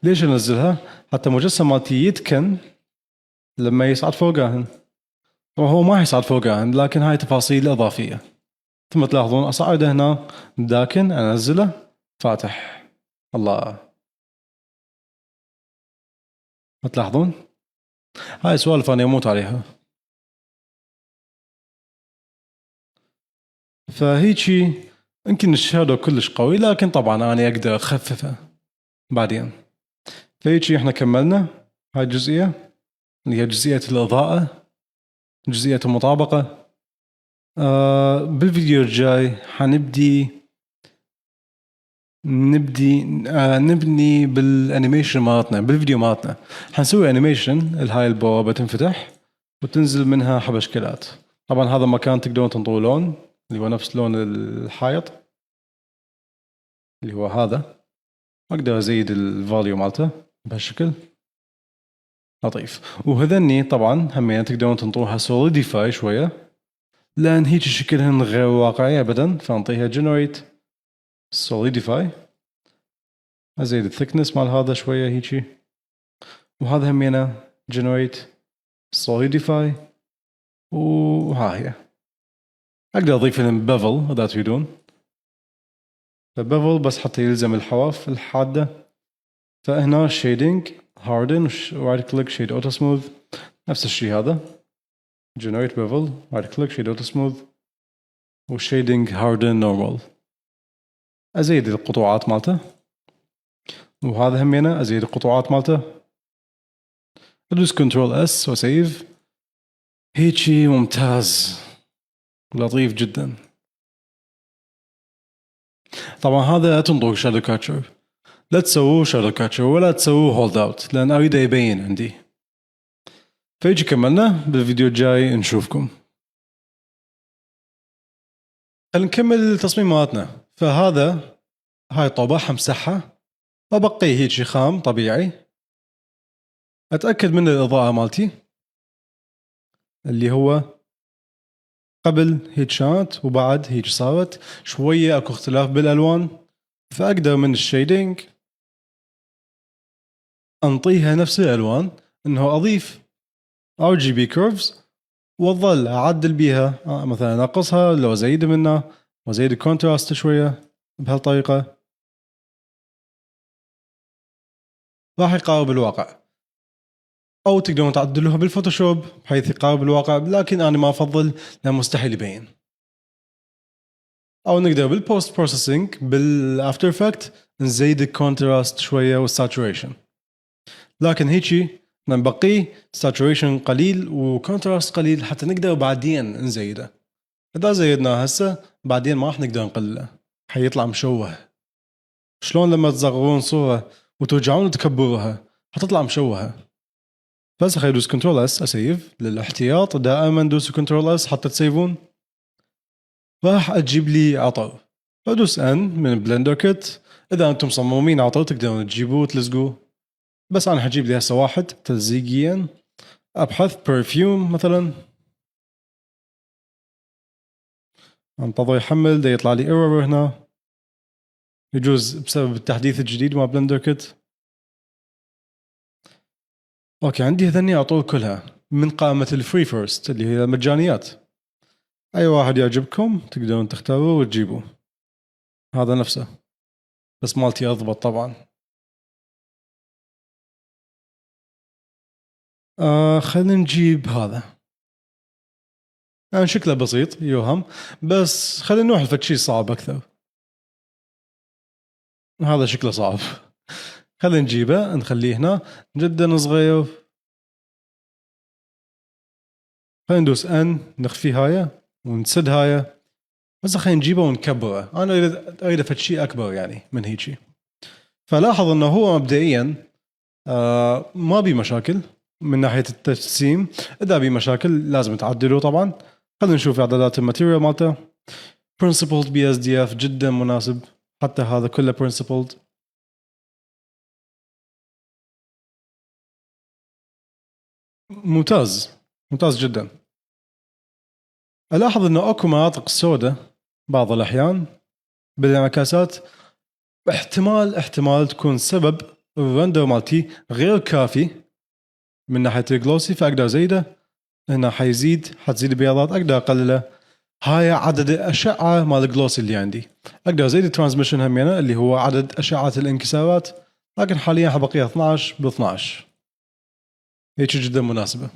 ليش انزلها؟ حتى مجسم مالتي يتكن لما يصعد فوقهن. طبعا هو ما حيصعد فوقهن، لكن هاي تفاصيل اضافية. ثم تلاحظون اصعده هنا داكن، انزله فاتح. الله، ما تلاحظون؟ هاي سوالف انا اموت عليها. فهيجي يمكن ال shadow كلش قوي، لكن طبعا انا اقدر اخففه بعدين. فهيجي احنا كملنا هاي الجزئية اللي هي جزئية الإضاءة، جزئية المطابقة. بالفيديو الجاي حنبدي نبدي نبني بال animation مالتنا. بالفيديو مالتنا حنسوي animation لهاي البوابة تنفتح وتنزل منها حبشكلات. طبعا هذا مكان تقدرون تنطوه لون اللي هو نفس لون الحائط اللي هو هذا. اقدر ازيد ال value مالته بهالشكل لطيف. وهذني طبعا همين تقدرون تنطوها solidify شويه، لان هيك شكلهن غير واقعي ابدا، فانطيها generate solidify. ازيد ال thickness مال هذا شويه هيجي، وهذا همينه generate solidify. وها هي. اقدر اضيف لهم bevel اذا تريدون، bevel بس حتى يلزم الحواف الحاده. فهنا shading harden right click shade auto smooth، نفس الشيء هذا generate bevel right click shade auto smooth و shading harden normal. ازيد القطوعات مالته، وهذا همينه ازيد القطوعات مالته. ادوس control S و save. هيجي ممتاز لطيف جدا. طبعا هذا تنطق shadow catcher، لا تسووه shadow catcher ولا تسووه hold out لان اريده يبين عندي. فيجي كملنا، بالفيديو الجاي نشوفكم. خلينا نكمل تصميم مالتنا. فهذا هاي طوبة حمسحها وابقيه هيك خام طبيعي. اتاكد من الاضاءة مالتي اللي هو قبل هيك كانت وبعد هيك صارت، شوية اكو اختلاف بالالوان، فاقدر من ال shading انطيها نفس الالوان، انه اضيف RGB curves واظل اعدل بيها، مثلا انقصها لو ازيد منها وازيد ال contrast شويه بهالطريقه، راح يقارب الواقع. او تقدرون تعدلوها بال Photoshop بحيث يقارب الواقع، لكن انا ما افضل لان مستحيل يبين. او نقدر بال post processing بال After Effect نزيد ال contrast شوية وال saturation، لكن هيجي نبقيه saturation قليل و contrast قليل حتى نقدر بعدين نزيده. اذا زيدناه هسه بعدين ما راح نقدر نقلله، حيطلع مشوه. شلون لما تصغرون صوره وترجعون تكبروها حتطلع مشوهة. بس خلي ادوس control S اسيف للاحتياط، دائما دوسوا control S حتى تسيفون. راح اجيب لي عطر، ادوس N من BlenderKit. اذا انتم مصممين عطر تقدرون تجيبوه وتلزقوه، بس انا حجيب لي هسه واحد تلزيقيا. ابحث perfume مثلا، انتظر يحمل، دا يطلع لي error هنا، يجوز بسبب التحديث الجديد مال BlenderKit. okay عندي هذني عطور كلها من قائمة ال free first اللي هي المجانيات. اي واحد يعجبكم تقدرون تختاروه وتجيبوه. هذا نفسه بس مالتي اضبط طبعا. خلينا نجيب هذا، يعني شكله بسيط يوهم، بس خلينا نروح لفد شيء صعب اكثر. هذا شكله صعب، خلينا نجيبه نخليه هنا جدا صغير. خلينا ندوس N نخفي هاي ونسد هاي، بس خلينا نجيبه ونكبره. انا اريد فد شيء اكبر يعني من هيجي. فلاحظ انه هو مبدئيا ما بي مشاكل من ناحية التجسيم، اذا بي مشاكل لازم تعدلوه طبعا. خلينا نشوف اعدادات ال material مالته. Principled BSDF جدا مناسب، حتى هذا كله Principled. ممتاز ممتاز جدا. الاحظ انه اكو مناطق سوداء بعض الاحيان بالانعكاسات، احتمال تكون سبب ال render مالتي غير كافي من ناحية ال glossy، فاقدر ازيده هنا، حتزيد البياضات، اقدر اقلله. هاي عدد الاشعة مال ال glossy اللي عندي، اقدر ازيد ال transmission همينه اللي هو عدد اشعه الانكسارات، لكن حاليا حبقيها 12 ب 12، هيك جدا مناسبة.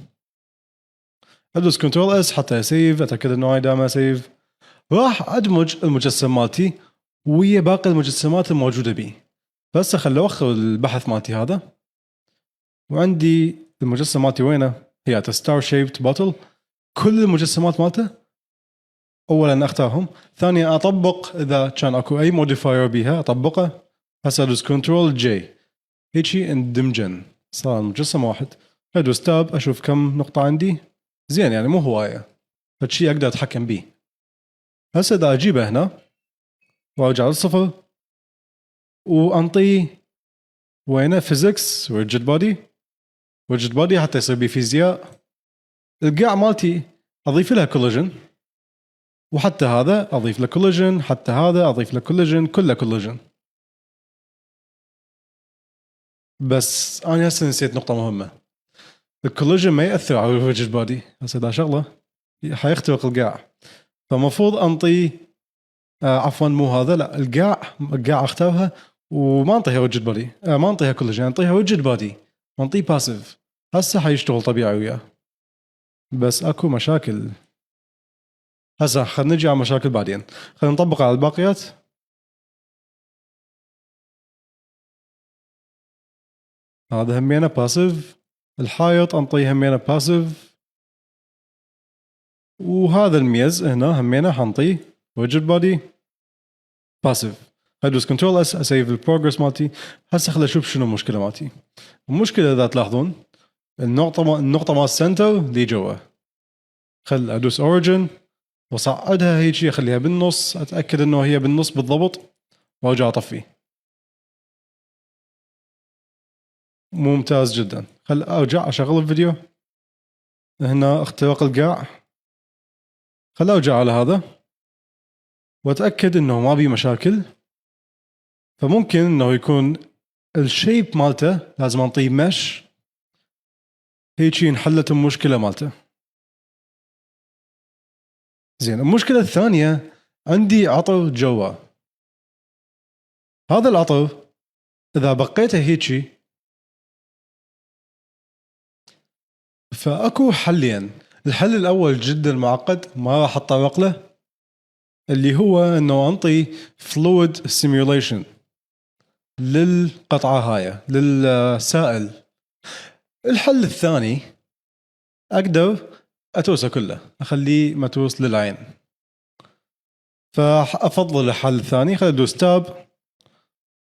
ادوس control S حتى اسيف، اتاكد انه هاي دائما save. راح ادمج المجسم مالتي ويا باقي المجسمات الموجودة بيه. بس خل اوخر البحث مالتي هذا، وعندي المجسم مالتي وينه؟ هي star shaped bottle. كل المجسمات مالته اولا اختارهم، ثانيا اطبق اذا كان اكو اي modifier بيها اطبقه. هسه ادوس control J هيجي اندمجن، صار المجسم واحد. ادوس tab اشوف كم نقطة عندي، زين يعني مو هواية، فشي اقدر اتحكم بيه. هسه اذا اجيبه هنا وارجع للصفر وانطيه وينه physics rigid body، rigid body حتى يصير بيه فيزياء. القاع مالتي اضيف لها collision، وحتى هذا اضيف له collision، حتى هذا اضيف له collision، كله collision. بس انا هسه نسيت نقطة مهمة، ال collision ما ياثر على ال rigid body. هسه اذا شغله حيخترق القاع، فمفروض انطي عفوا مو هذا، لا القاع اختارها وما انطيها rigid body، ما انطيها collision، انطيها rigid body وانطيه passive. هسه حيشتغل طبيعي وياه، بس اكو مشاكل. هسه خلينا نجي على مشاكل بعدين، خلينا نطبق على الباقيات. هذا همينه passive، الحائط انطيه همينه passive، وهذا الميز هنا همينه حنطيه rigid body passive. ادوس control S اسيف ال progress مالتي. هسه خل اشوف شنو المشكلة مالتي. المشكلة اذا تلاحظون النقطة مال ال center اللي جوا، خل ادوس origin واصعدها هيجي، اخليها بالنص، اتاكد انه هي بالنص بالضبط، وارجع اطفي. ممتاز جدا. خل ارجع اشغل الفيديو هنا، اختراق القاع. خل ارجع على هذا واتاكد انه ما بي مشاكل. فممكن انه يكون ال shape مالته لازم انطيه mesh، هيجي انحلت المشكلة مالته. زين المشكلة الثانية عندي عطر جوا. هذا العطر اذا بقيته هيجي فاكو حلين. الحل الاول جدا معقد ما راح اتطرق له، اللي هو انه انطي fluid simulation للقطعه هاي، للسائل. الحل الثاني اقدر اتوسه كله، اخليه متوس للعين، فافضل الحل الثاني. خليني ادوس tab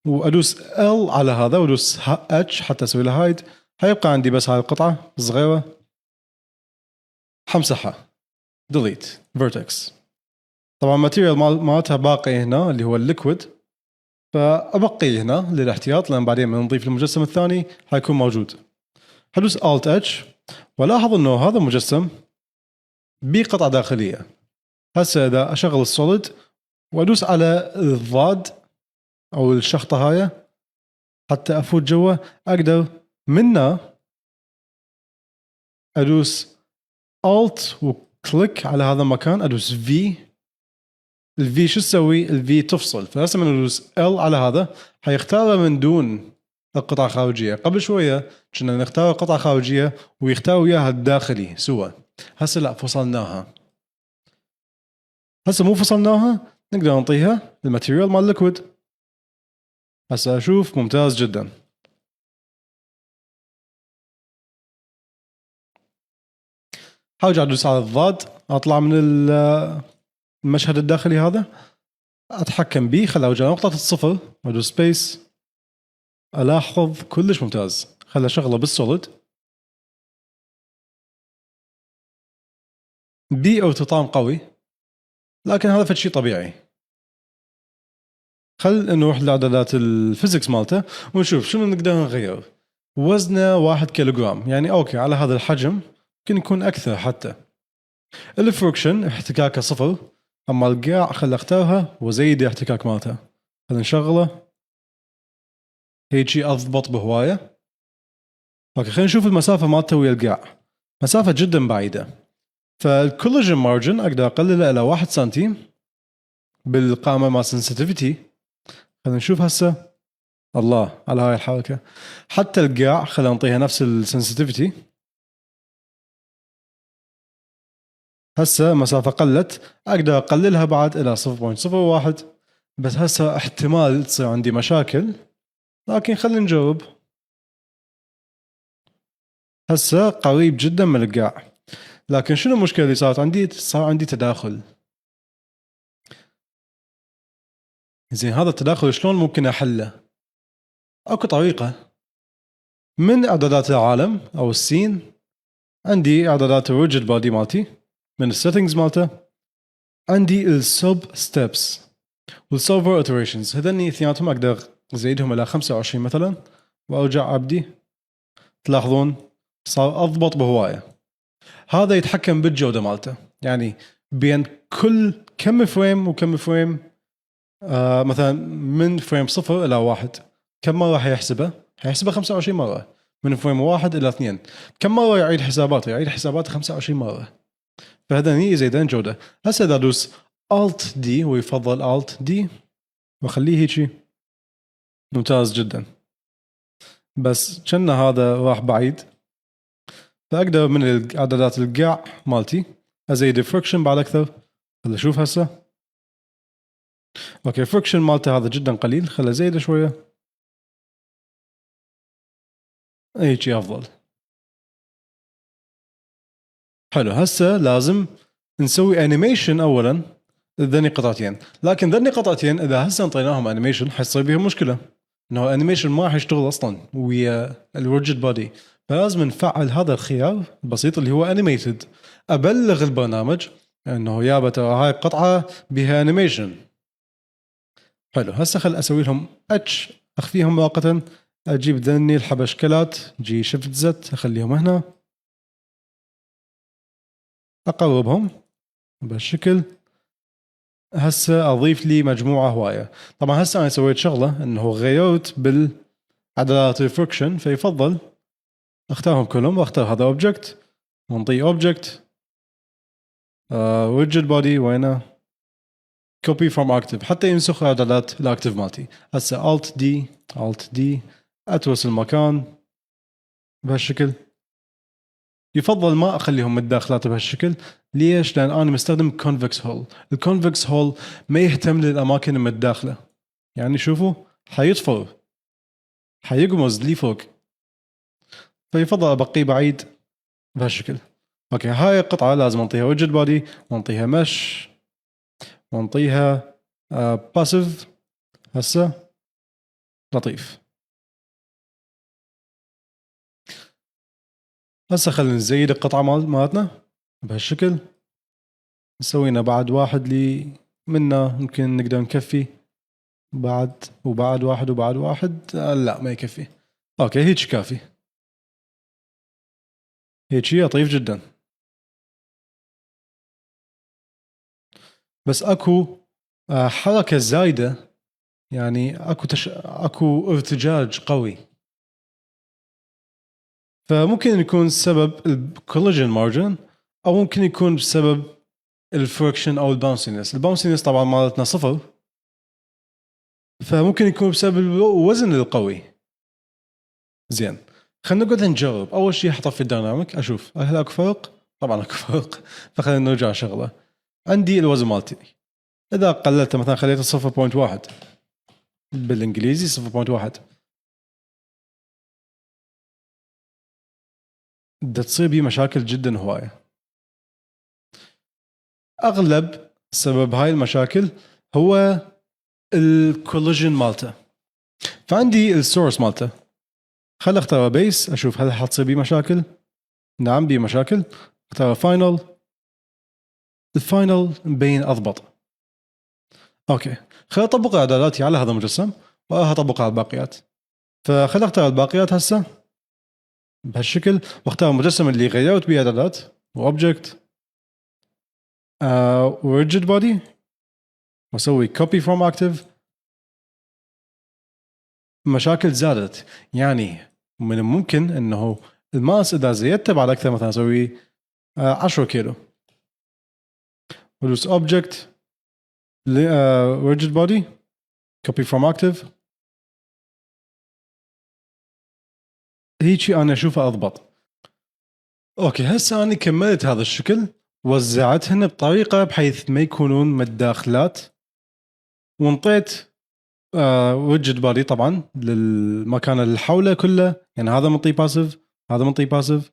وادوس L على هذا وادوس H حتى اسوي له hide. حيبقى عندي بس هاي القطعة الصغيرة، حمسحها delete vertex. طبعا material مالتها باقي هنا اللي هو ال liquid، فابقي هنا للاحتياط، لان بعدين من نضيف المجسم الثاني حيكون موجود. حدوس Alt H ولاحظ انه هذا المجسم بقطعه داخلية. هسه اذا اشغل ال solid وادوس على الضاد او الشخطه هاي حتى افوت جوا، اقدر منا ادوس Alt و click على هذا المكان، ادوس V. ال V شو تسوي؟ ال V تفصل. فهسه من ادوس L على هذا حيختاره من دون القطعة الخارجية. قبل شوية كنا نختار قطعه خارجية ويختار وياها الداخلي سوا، هسه لا، فصلناها. هسه مو فصلناها، نقدر نعطيها ال material مال ال liquid. هسه اشوف ممتاز جدا. حارجع ادوس على الضاد، اطلع من المشهد الداخلي هذا، اتحكم به، خل ارجع نقطة الصفر وادوس space. الاحظ كلش ممتاز. خل اشغله بال solid بي ارتطام قوي، لكن هذا فد شيء طبيعي. خل نروح لاعدادات ال physics مالته ونشوف شنو نقدر نغير. وزنه 1 كيلوغرام، يعني okay على هذا الحجم ممكن يكون اكثر حتى. ال friction احتكاكه 0، اما القاع خل اختارها وزيد الاحتكاك مالته. خل نشغله هيجي اضبط بهواية. okay خلينا نشوف المسافة مالته ويا القاع، مسافة جدا بعيدة. فال collision margin اقدر اقلله الى 1 سنتيم بالقائمه مال sensitivity. خلينا نشوف هسه. الله على هاي الحركة. حتى القاع خلينا نعطيها نفس ال sensitivity. هسه مسافة قلت، اقدر اقللها بعد الى 0.01، بس هسه احتمال تصير عندي مشاكل، لكن خلينا نجرب. هسه قريب جدا من القاع، لكن شنو المشكلة اللي صارت عندي؟ صار عندي تداخل. زين هذا التداخل شلون ممكن احله؟ اكو طريقه من اعدادات العالم او ال scene. عندي اعدادات ال rigid body مالتي، من ال settings مالته عندي ال sub steps وال solver iterations، هذني اثنيناتهم اقدر ازيدهم الى 25 مثلا وارجع ابدي. تلاحظون صار اضبط بهواية. هذا يتحكم بالجودة مالته، يعني بين كل كم frame وكم frame، مثلا من frame 0 الى 1 كم مرة حيحسبه؟ حيحسبه 25 مرة. من frame 1 الى 2 كم مرة يعيد حساباته؟ يعيد حساباته 25 مرة. فهذا يزيدن جوده. هسه اذا ادوس Alt D، ويفضل Alt D، واخليه هيجي ممتاز جدا. بس كنا هذا راح بعيد، فاقدر من اعدادات القاع مالتي ازيد friction بعد اكثر. خل اشوف هسه. okay friction مالته هذا جدا قليل، خل ازيده شوية هيجي افضل. حلو. هسه لازم نسوي animation اولا ذني قطعتين، لكن ذني قطعتين اذا هسه انطيناهم animation حيصير بيهم مشكلة، انه ال animation ما راح يشتغل اصلا ويا ال rigid body. فلازم نفعل هذا الخيار البسيط اللي هو animated. ابلغ البرنامج انه يابا ترى هاي القطعة بها animation. حلو. هسه خل اسوي لهم H، اخفيهم مؤقتا، اجيب ذني الحبشكلات G shift Z، اخليهم هنا، اقربهم بهالشكل. هسه اضيف لي مجموعة هواية. طبعا هسه انا سويت شغله انه غيرت بالاعدادات ال friction، فيفضل اختارهم كلهم واختار هذا object ونطيه object rigid body، وينه copy from active حتى ينسخ اعدادات ال active مالتي. هسه Alt D Alt D، اترس المكان بهالشكل. يفضل ما اخليهم متداخلات بهالشكل. ليش؟ لان انا مستخدم convex hull. ال convex hull ما يهتم للاماكن المتداخله، يعني شوفوا حيطفر، حيقمز لي فوق، فيفضل ابقيه بعيد بهالشكل. okay، هاي القطعة لازم انطيها rigid body، وانطيها mesh، وانطيها passive. هسه لطيف. هسه خلينا نزيد القطعة مالتنا بهالشكل. سوينا بعد واحد لي منا، يمكن نقدر نكفي بعد وبعد واحد وبعد واحد. لا ما يكفي. okay هيك كافي، هيك لطيف جدا. بس اكو حركة زايدة، يعني اكو ارتجاج قوي، فممكن يكون سبب ال collision margin، او ممكن يكون بسبب ال friction او ال bounciness. ال bounciness طبعا مالتنا صفر، فممكن يكون بسبب الوزن القوي. زين خلينا نقعد نجرب. اول شيء حطفي ال dynamic اشوف هل اكو فرق. طبعا اكو فرق، فخلينا نرجع شغله. عندي الوزن مالتي اذا قللته مثلا خليته 0.1، بالانجليزي 0.1، بدها تصير بي مشاكل جدا هواية. اغلب سبب هاي المشاكل هو ال collision مالته. فعندي ال source مالته، خل اختار base اشوف هل حتصير بي مشاكل. نعم بي مشاكل. اختار final، ال final مبين اضبط. okay خل اطبق اعداداتي على هذا المجسم واطبقها على الباقيات. فخل اختار الباقيات هسه بهالشكل، واختار المجسم اللي غيرت بيه اعدادات، و object rigid body، واسوي copy from active. مشاكل زادت، يعني من الممكن انه ال mass اذا زيدته بعد اكثر، مثلا اسوي 10 كيلو، ودوس object rigid body copy from active، هيجي انا اشوفه اضبط. okay هسه انا كملت هذا الشكل، وزعتهن بطريقة بحيث ما يكونون متداخلات، وانطيت rigid body طبعا للمكان اللي حوله كله، يعني هذا منطي passive، هذا منطي passive،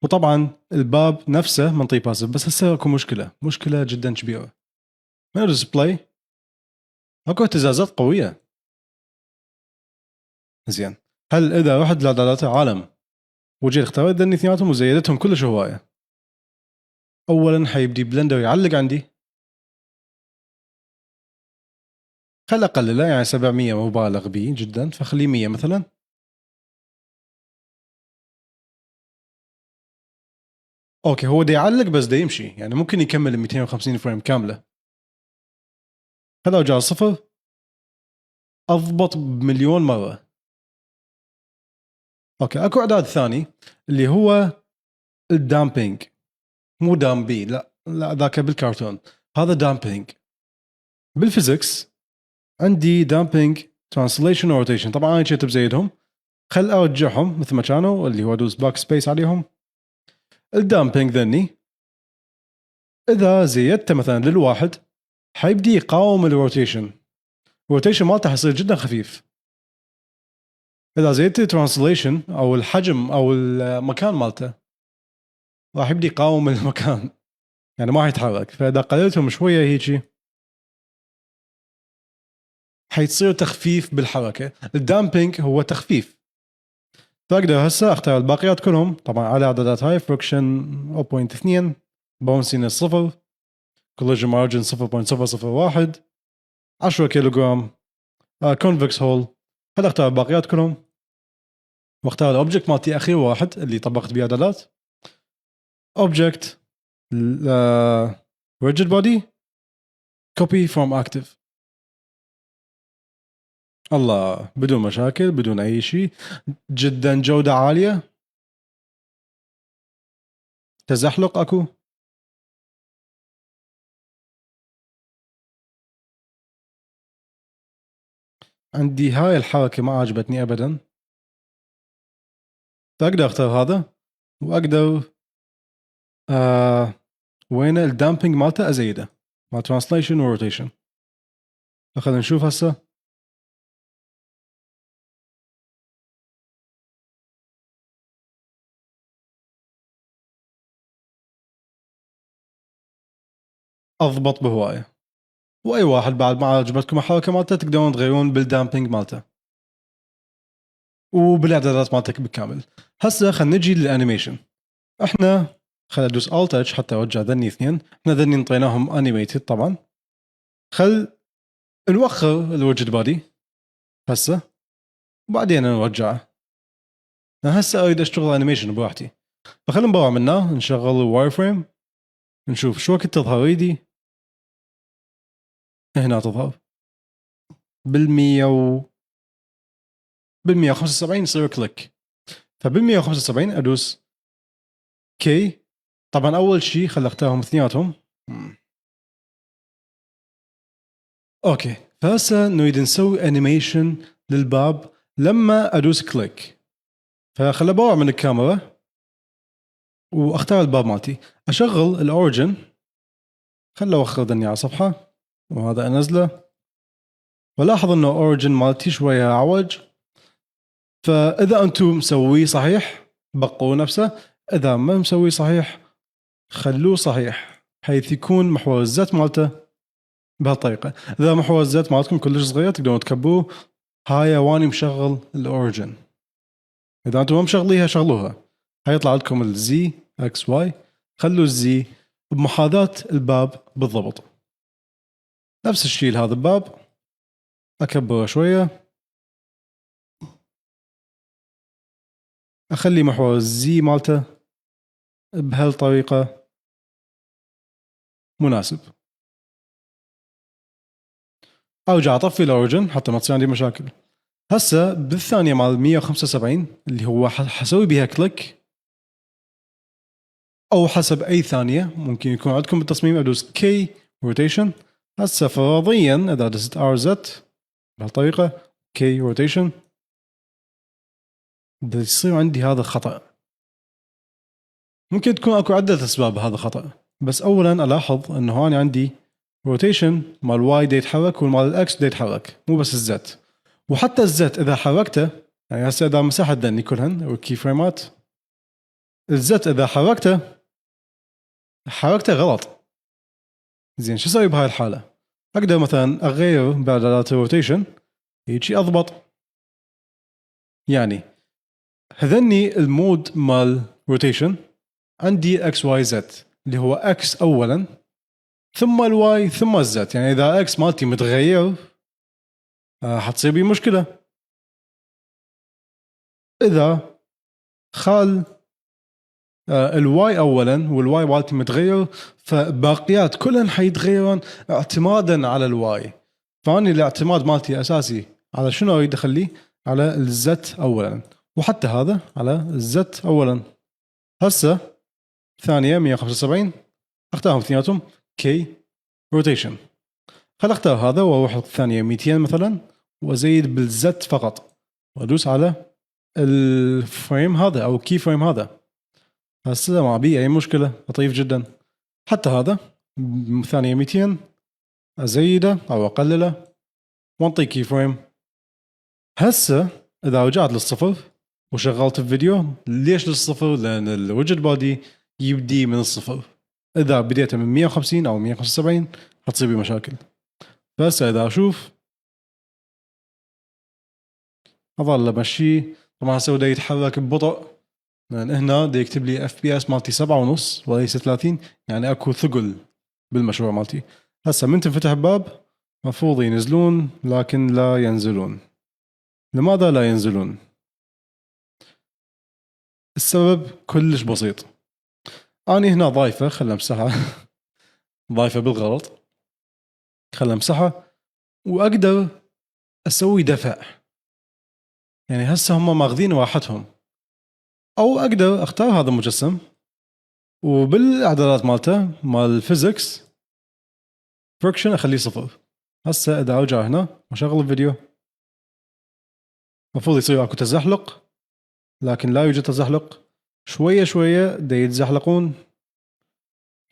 وطبعا الباب نفسه منطي passive. بس هسه اكو مشكلة، مشكلة جدا كبيرة. من ال display اكو اهتزازات قوية. زين هل اذا رحت لاعدادات العالم وجيت اختارت ذني اثنيناتهم وزيدتهم كلش هواية، اولا حيبدي Blender يعلق عندي. خل اقلله، يعني 700 مبالغ به جدا، فخليه 100 مثلا. okay هو دا يعلق بس دا يمشي، يعني ممكن يكمل 250 frame كاملة. خل ارجع صفر، اضبط بمليون مرة. okay اكو اعداد ثاني اللي هو ال damping، مو دامبي، لا لا ذاك بالكرتون، هذا damping. بال physics عندي damping translation و rotation، طبعا انا كنت بزيدهم، خل ارجعهم مثل ما كانوا، اللي هو ادوس backspace عليهم. ال damping ذني اذا زيدته مثلا للواحد حيبدي يقاوم ال rotation، ال rotation مالته حيصير جدا خفيف. اذا زيدت ال translation او الحجم او المكان مالته راح يبدي يقاوم المكان، يعني ما راح يتحرك. فاذا قللتهم شوية هيجي حيصير تخفيف بالحركة. ال damping هو تخفيف. فاقدر هسه اختار الباقيات كلهم طبعا على اعدادات هاي، friction 0.2، bounciness 0، collision margin 0.001، 10 كيلوغرام، convex hull. هل اختار الباقيات كلهم واختار ال object مالتي اخير واحد اللي طبقت بيه اعدادات، object rigid body copy from active. الله، بدون مشاكل بدون اي شيء، جدا جودة عالية. تزحلق اكو، عندي هاي الحركة ما عجبتني ابدا، فاقدر اختار هذا واقدر وين ال damping مالته ازيده مع translation و rotation. خلينا نشوف هسه. اضبط بهواية. واي واحد بعد ما عجبتكم الحركة مالته تقدرون تغيرون بال damping مالته وبالاعدادات مالتك بالكامل. هسه خلينا نجي لل animation. احنا خل ادوس Alt H حتى ارجع ذني اثنين، احنا ذني انطيناهم animated طبعا. خل نوخر ال rigid body هسه وبعدين نرجعه. انا هسه اريد اشتغل animation براحتي، فخلينا نباوع منه، نشغل ال wireframe، نشوف شو وقت تظهر ايدي. هنا تظهر بال 175 يصير click. فبال 175 ادوس K. طبعا اول شيء خل اختارهم اثنيناتهم. okay، فهسه نريد نسوي animation للباب لما ادوس click. فخل اباوع من الكاميرا واختار الباب مالتي، اشغل ال origin، خل اوخر ذني على صفحة وهذا انزله. ولاحظ انه origin مالتي شوية اعوج، فاذا انتم مسويه صحيح بقوا نفسه، اذا ما مسويه صحيح خلوه صحيح بحيث يكون محور ال Z مالته بهالطريقة. اذا محور ال Z مالتكم كلش صغير تقدرون تكبروه. هاي واني مشغل ال origin، اذا انتم ما مشغليها شغلوها. هيطلع لكم ال Z X Y، خلوا ال Z بمحاذاة الباب بالضبط. نفس الشيء لهذا الباب، اكبره شوية، اخلي محور ال Z مالته بهالطريقة مناسب. ارجع اطفي ال origin حتى ما تصير عندي مشاكل. هسه بالثانية مال 175 اللي هو حسوي بيها click، او حسب اي ثانية ممكن يكون عندكم بالتصميم، ادوس K rotation. هسه فرضيا اذا دست R Z بهالطريقة K rotation، بده يصير عندي هذا الخطا. ممكن تكون اكو عده اسباب هذا الخطا، بس اولا الاحظ انه انا عندي rotation مال Y دا يتحرك والمال ال X دا يتحرك، مو بس ال Z. وحتى ال Z اذا حركته، يعني هسه اذا مسحت ذني كلهن وال key frame ات، ال Z اذا حركته حركته غلط. زين شو اسوي بهاي الحالة؟ اقدر مثلا اغير باعدادات ال rotation هيجي اضبط. يعني هذني ال mode مال rotation عندي X Y Z، اللي هو X اولا ثم ال Y ثم ال Z. يعني اذا X مالتي متغير حتصير بي مشكلة. اذا خال ال Y اولا وال Y مالتي متغير، فباقيات كلهن حيتغيرن اعتمادا على ال Y. فاني الاعتماد مالتي اساسي على شنو اريد اخليه؟ على ال Z اولا، وحتى هذا على ال Z اولا. هسه ثانية 175 اختارهم اثنيناتهم K rotation. خل اختار هذا واروح الثانية 200 مثلا وازيد بال Z فقط، وادوس على ال frame هذا او key frame هذا. هسه ما بي اي مشكلة، لطيف جدا. حتى هذا ثانية 200 ازيده او اقلله وانطي key frame. هسه اذا رجعت للصفر وشغلت الفيديو، ليش للصفر؟ لان ال rigid body يبدي من الصفر. اذا بديت من 150 او 175 حتصير بي مشاكل. بس اذا اشوف اظل امشيه، طبعا هسه بده يتحرك ببطء لان هنا دا يكتب لي FPS مالتي 7.5 وليس 30، يعني اكو ثقل بالمشروع مالتي. هسه من تنفتح الباب مفروض ينزلون، لكن لا ينزلون. لماذا لا ينزلون؟ السبب كلش بسيط. اني هنا ضايفه، خل امسحها ضايفه بالغلط، خل امسحها واقدر اسوي دفع. يعني هسه هم ماخذين راحتهم. او اقدر اختار هذا المجسم وبالاعدادات مالته مال ال physics friction اخليه صفر. هسه اذا ارجع هنا واشغل الفيديو المفروض يصير اكو تزحلق، لكن لا يوجد تزحلق. شوية شوية دا يتزحلقون،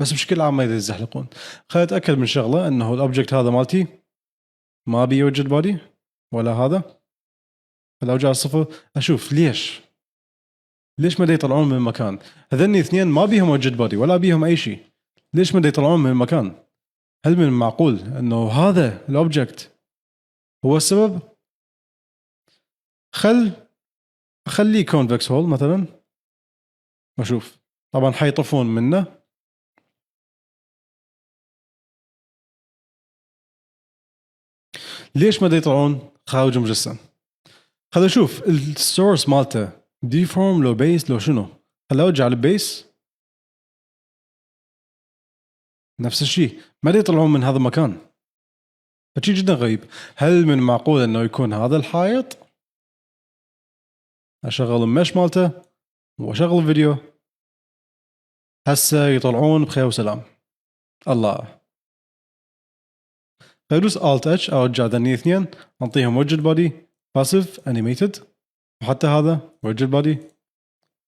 بس بشكل عام ما يتزحلقون. خليني اتاكد من شغله، انه ال object هذا مالتي ما بيه rigid body ولا هذا. خل ارجع الصفر اشوف ليش ما يطلعون من المكان. هذني اثنين ما بيهم rigid body ولا بيهم اي شيء، ليش ما يطلعون من المكان؟ هل من المعقول انه هذا ال object هو السبب؟ خليه convex hull مثلا واشوف. طبعا حيطفون منه. ليش ما يطلعون خارج المجسم؟ خل اشوف ال source مالته deform لو base لو شنو. خل ارجع لل base، نفس الشيء ما يطلعون من هذا المكان. فشي جدا غريب. هل من معقول انه يكون هذا الحائط؟ اشغل ال mesh مالته واشغل الفيديو، هسه يطلعون بخير وسلام. الله. فادوس Alt H ارجع ذني اثنين، انطيهم rigid body passive animated، وحتى هذا rigid body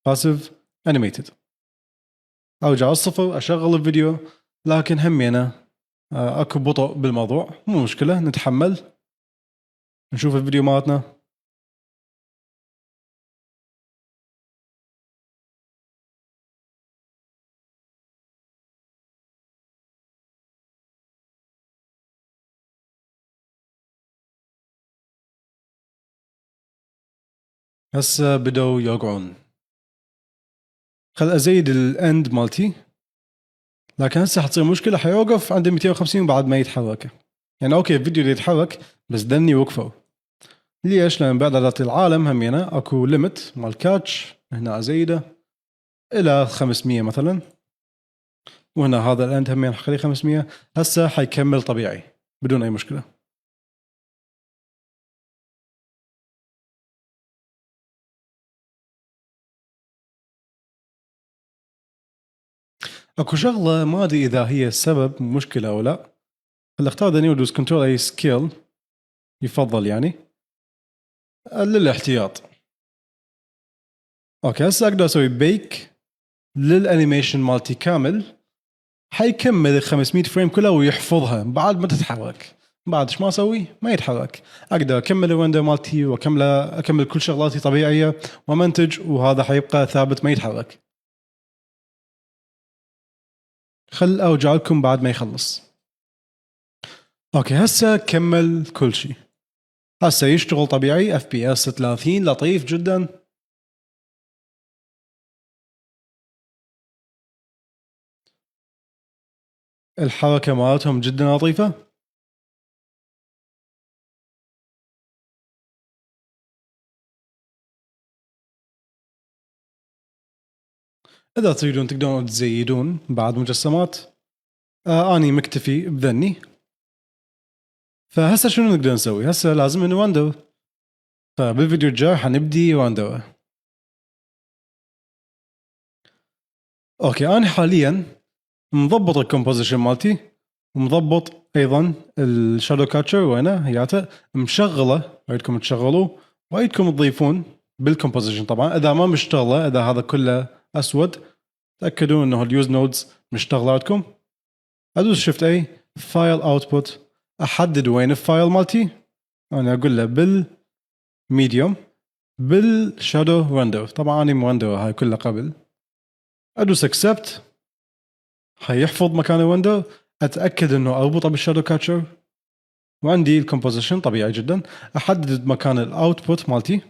passive animated. ارجع الصفر اشغل الفيديو، لكن همينه اكو بطء بالموضوع، مو مشكلة نتحمل. نشوف الفيديو مالتنا. هسه بدوا يوقعون. خل ازيد ال end مالتي، لكن هسه حتصير مشكلة، حيوقف عند 250 وبعد ما يتحرك. يعني okay الفيديو اللي يتحرك بس دني وقفوا. ليش؟ لان باعدادات العالم همينه اكو limit مال catch، هنا ازيده الى 500 مثلا، وهنا هذا ال end همين حخليه 500. هسه حيكمل طبيعي بدون اي مشكلة. اكو شغله ما ادري اذا هي السبب مشكلة او لا. خل اختار ذني ودوس control A scale يفضل يعني للاحتياط. okay هسه اقدر اسوي bake لل animation مالتي كامل، حيكمل ال 500 frame كلها ويحفظها بعد ما تتحرك. بعد ايش ما اسوي ما يتحرك. اقدر اكمل ال render مالتي واكمل اكمل كل شغلاتي طبيعية ومنتج، وهذا حيبقى ثابت ما يتحرك. خل ارجع لكم بعد ما يخلص. okay هسه كمل كل شيء، هسه يشتغل طبيعي FPS 30 لطيف جدا. الحركة مالتهم جدا لطيفة. إذا تريدون تقدرون تزيدون بعد مجسمات. أني مكتفي بذني. فهسه شنو نقدر نسوي؟ هسه لازم نرندر. فبالفيديو الجاي حنبدي render. okay أنا حاليا مضبط ال composition مالتي، ومضبط أيضا ال shadow catcher وينه هياته مشغله، أريدكم تشغلوه وأريدكم تضيفون بال composition. طبعا إذا ما مشتغله، إذا هذا كله اسود، تاكدوا انه ال use nodes مشتغله عندكم. ادوس shift A file output، احدد وين ال file مالتي، انا اقول له بال medium بال shadow render، طبعا انا مرندر هاي كلها قبل. ادوس accept، حيحفظ مكان ال render. اتاكد انه اربطه بال shadow catcher، وعندي ال composition طبيعي جدا. احدد مكان ال output مالتي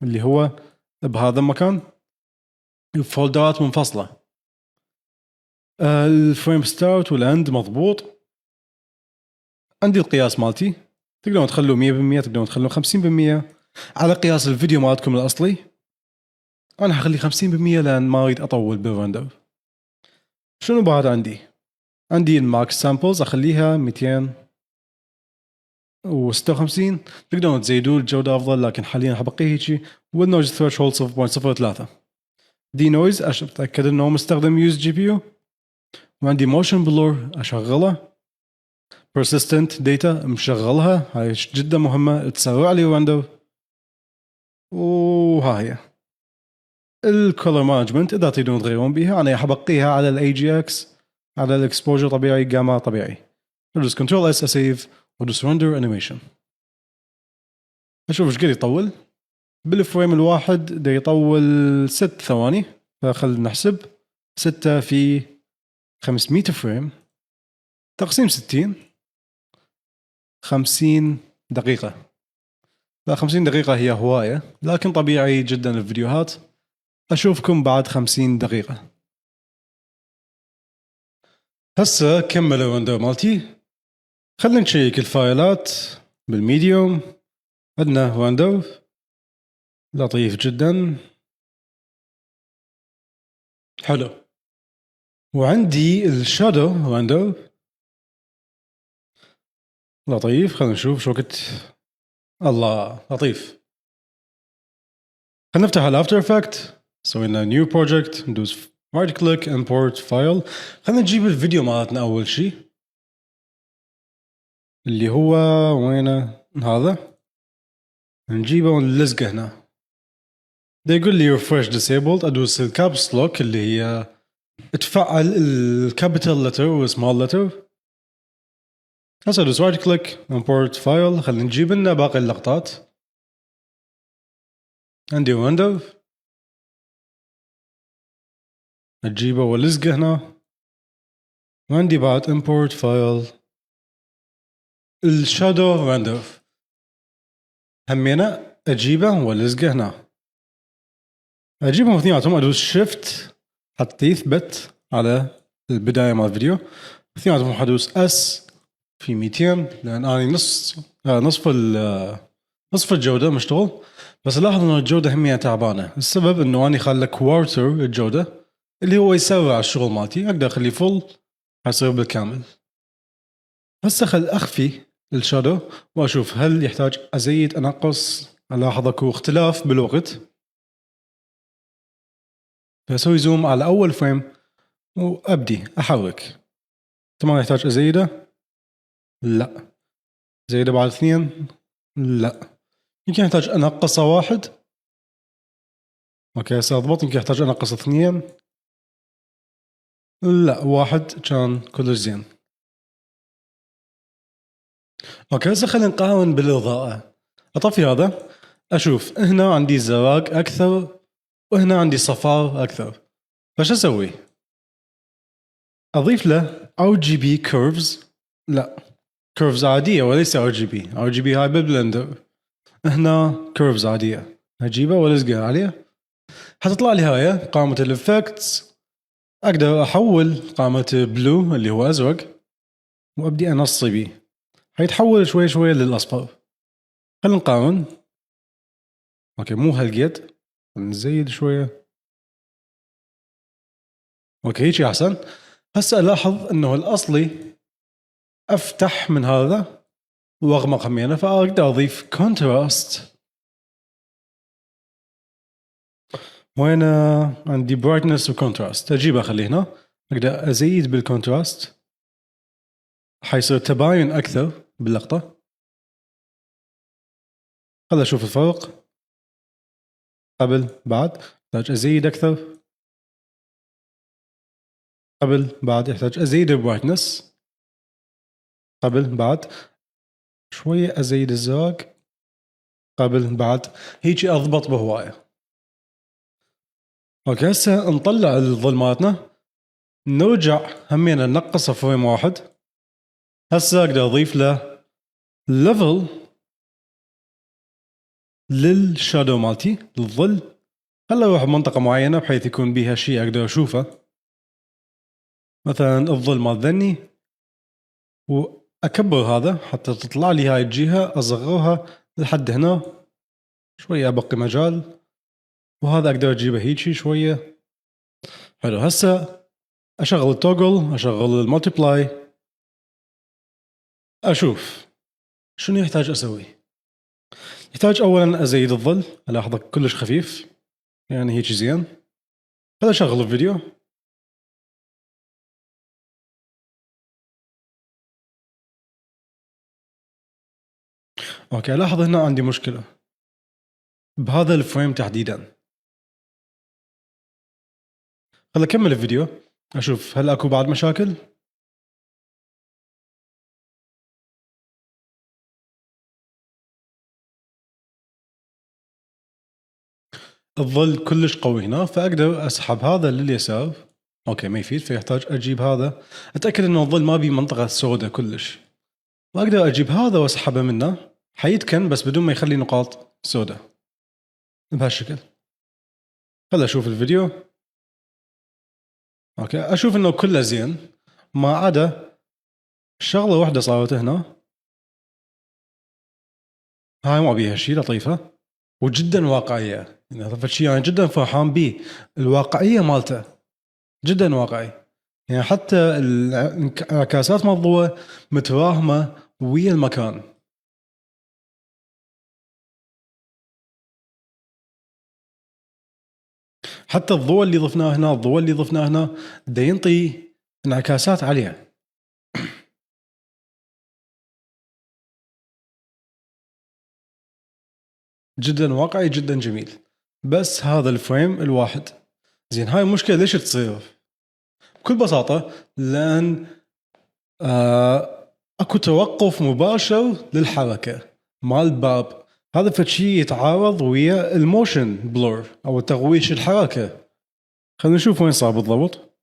اللي هو بهذا المكان، الفولدرات منفصلة، ال frame start وال end مضبوط. عندي القياس مالتي، تقدرون تخلوه 100%، تقدرون تخلوه 50% على قياس الفيديو مالتكم الاصلي. انا حخلي 50% لان ما اريد اطول بال render. شنو بعد عندي؟ عندي ال max samples اخليها 256، تقدرون تزيدوا الجودة افضل، لكن حاليا حبقيه هيجي. وال noise threshold 0.03. denoise اتاكد انه مستخدم use GPU. وعندي motion blur اشغله، persistent data مشغلها، هاي جدا مهمة تسرع لي render. وها هي. ال color management اذا تريدون تغيرون بيها، انا حبقيها على ال AGX، على ال exposure طبيعي، جاما طبيعي. ندوس control S save ودوس render animation. اشوف ايش قد يطول. بال frame الواحد دا يطول 6 ثواني، فخلينا نحسب 6 في 500 frame تقسيم 60، 50 دقيقة. لا، 50 دقيقة هي هواية، لكن طبيعي جدا الفيديوهات. أشوفكم بعد 50 دقيقة. هسه كمل ال render مالتي. خلينا نشيك الفايلات بال medium. عندنا render لطيف جدا، حلو، وعندي ال shadow render لطيف. خلينا نشوف شوكت. الله، لطيف. خلينا نفتح ال After Effect، سوينا new project، ندوس right click، import file. خلينا نجيب الفيديو مالتنا اول شيء، اللي هو وينه؟ هذا، نجيبه ونلزقه هنا. ده يقول لي refresh disabled. ادوس ال caps lock اللي هي تفعل ال capital letter و small letter. هسه ادوس right click، import file. خلينا نجيب لنا باقي اللقطات. عندي render، اجيبه والزقه هنا، وعندي بعد import file، ال shadow render، همينه اجيبه والزقه هنا. اجيبهم اثنيناتهم، ادوس shift حتى يثبت على البداية مال الفيديو. اثنيناتهم حدوس S في 200، لان انا نص نصف الجودة مشتغل. بس لاحظ انه الجودة همية تعبانه. السبب انه اني خلى quarter الجوده، اللي هو يسرع الشغل مالتي. اقدر اخليه full، حيصير بالكامل. هسه خل اخفي ال shadow واشوف هل يحتاج ازيد، انقص. الاحظ اكو اختلاف بالوقت، فاسوي zoom على اول frame وابدي احرك. طبعا يحتاج ازيده؟ لا. زيده بعد اثنين؟ لا. يمكن يحتاج انقصه واحد. okay، هسه اضبط. يمكن يحتاج انقص اثنين. لا، واحد كان كلش زين. okay، هسه خلينا نقارن بالاضاءة. اطفي هذا، اشوف هنا عندي زراق اكثر وهنا عندي صفار اكثر، فش اسوي؟ اضيف له RGB curves. لا، curves عادية وليس RGB. RGB هاي بال Blender، هنا curves عادية. اجيبه والزقها عليه، حتطلع لي هاي قائمة ال effects. اقدر احول قائمة blue اللي هو ازرق وابدي انصي بيه، حيتحول شوي شوي للاصفر. خلينا نقارن. okay، مو هالقد، نزيد شوية. okay، هيك احسن. هسه الاحظ انه الاصلي افتح من هذا واغمق همينه، فاقدر اضيف contrast. وين؟ عندي brightness و contrast، اجيبه اخليه هنا. اقدر ازيد بال contrast، حيصير تباين اكثر باللقطه. خل اشوف الفرق قبل بعد. احتاج ازيد اكثر، قبل بعد. يحتاج ازيد ال brightness، قبل بعد. شوية ازيد الزرق، قبل بعد. هيجي اضبط بهواية. okay، هسه نطلع الظل مالتنا، نرجع همينا ننقص frame واحد. هسه اقدر اضيف له level لل shadow مالتي، للظل. خل اروح بمنطقة معينة بحيث يكون بيها شيء اقدر اشوفه، مثلا الظل مال ذني، واكبر هذا حتى تطلع لي هاي الجهة، اصغرها لحد هنا شوية، ابقي مجال، وهذا اقدر اجيبه هيجي شوية. حلو، هسه اشغل ال toggle، اشغل ال multiply، اشوف شنو يحتاج اسوي. يحتاج اولا ازيد الظل، الاحظه كلش خفيف، يعني هيك زين. هذا اشغل الفيديو. okay، الاحظ هنا عندي مشكلة بهذا ال frame تحديدا. خل اكمل الفيديو اشوف هل اكو بعد مشاكل. الظل كلش قوي هنا، فاقدر اسحب هذا لليسار. okay ما يفيد، فيحتاج اجيب هذا، اتاكد انه الظل ما بي منطقة سوداء كلش، واقدر اجيب هذا واسحبه منه، حيتكن بس بدون ما يخلي نقاط سوداء بهالشكل. خل اشوف الفيديو. okay اشوف انه كله زين ما عدا شغله واحدة صارت هنا، هاي ما بيها شيء، لطيفة وجدا واقعية. يعني هذا الشيء انا جدا فرحان به، الواقعية مالته جدا واقعي. يعني حتى الانعكاسات مال الضوء متراهمه ويا المكان. حتى الضوء اللي ضفناه هنا، الضوء اللي ضفناه هنا، دا ينطي انعكاسات عليه. جدا واقعي، جدا جميل. بس هذا ال frame الواحد. زين هاي المشكلة ليش تصير؟ بكل بساطة لأن اكو توقف مباشر للحركة مال الباب. هذا فشي يتعارض ويا ال motion blur او تغويش الحركة. خلينا نشوف وين صار بالضبط.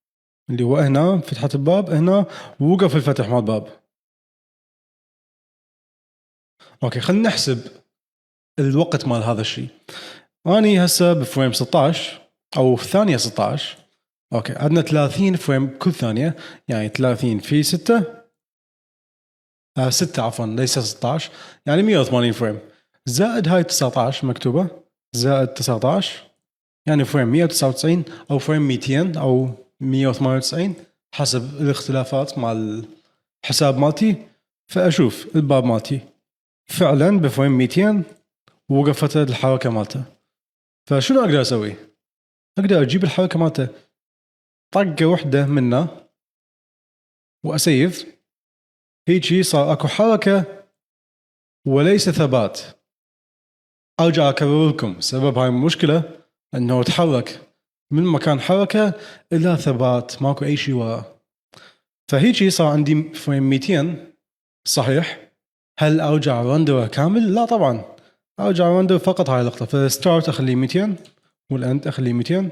اللي هو هنا فتحت الباب، هنا وقف الفتح مال الباب. okay خلينا نحسب الوقت مال هذا الشيء. اني هسه ب frame 16 او في ثانية 16. okay عندنا 30 frame كل ثانية، يعني 30 في 6، 6 عفوا ليس 16، يعني 180 frame، زائد هاي 19 مكتوبة، زائد 19 يعني frame 199 او frame 200 او 198 حسب الاختلافات مال الحساب مالتي. فاشوف الباب مالتي فعلا ب frame 200 وقفت الحركة مالته. فشنو اقدر اسوي؟ اقدر اجيب الحركة مالته طقه واحدة منه واسيف. هيجي صار اكو حركة وليس ثبات. ارجع اكرر لكم سبب هاي المشكلة، انه تحرك من مكان حركة الى ثبات، ماكو اي شيء وراه. فهيجي صار عندي frame 200 صحيح. هل ارجع render كامل؟ لا طبعا، ارجع render فقط هاي اللقطة. فال start اخليه 200 وال end اخليه 200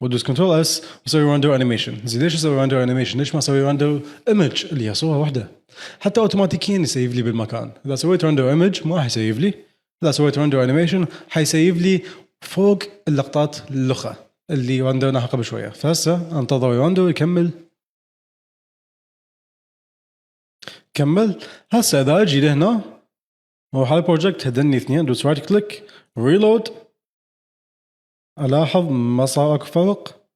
وادوس control S واسوي render animation. زين ليش اسوي render animation؟ ليش ما اسوي render image اللي هي صوره واحدة؟ حتى اوتوماتيكيا يسيف لي بالمكان. اذا سويت render image ما راح يسيف لي، اذا سويت render animation حيسيف لي فوق اللقطات اللخه اللي رندرناها قبل شوية. فهسه انتظر render يكمل. كمل. هسه اذا اجي لهنا اروح على ال project، هدني اثنين، دوس right click reload، الاحظ ما صار اكو فرق.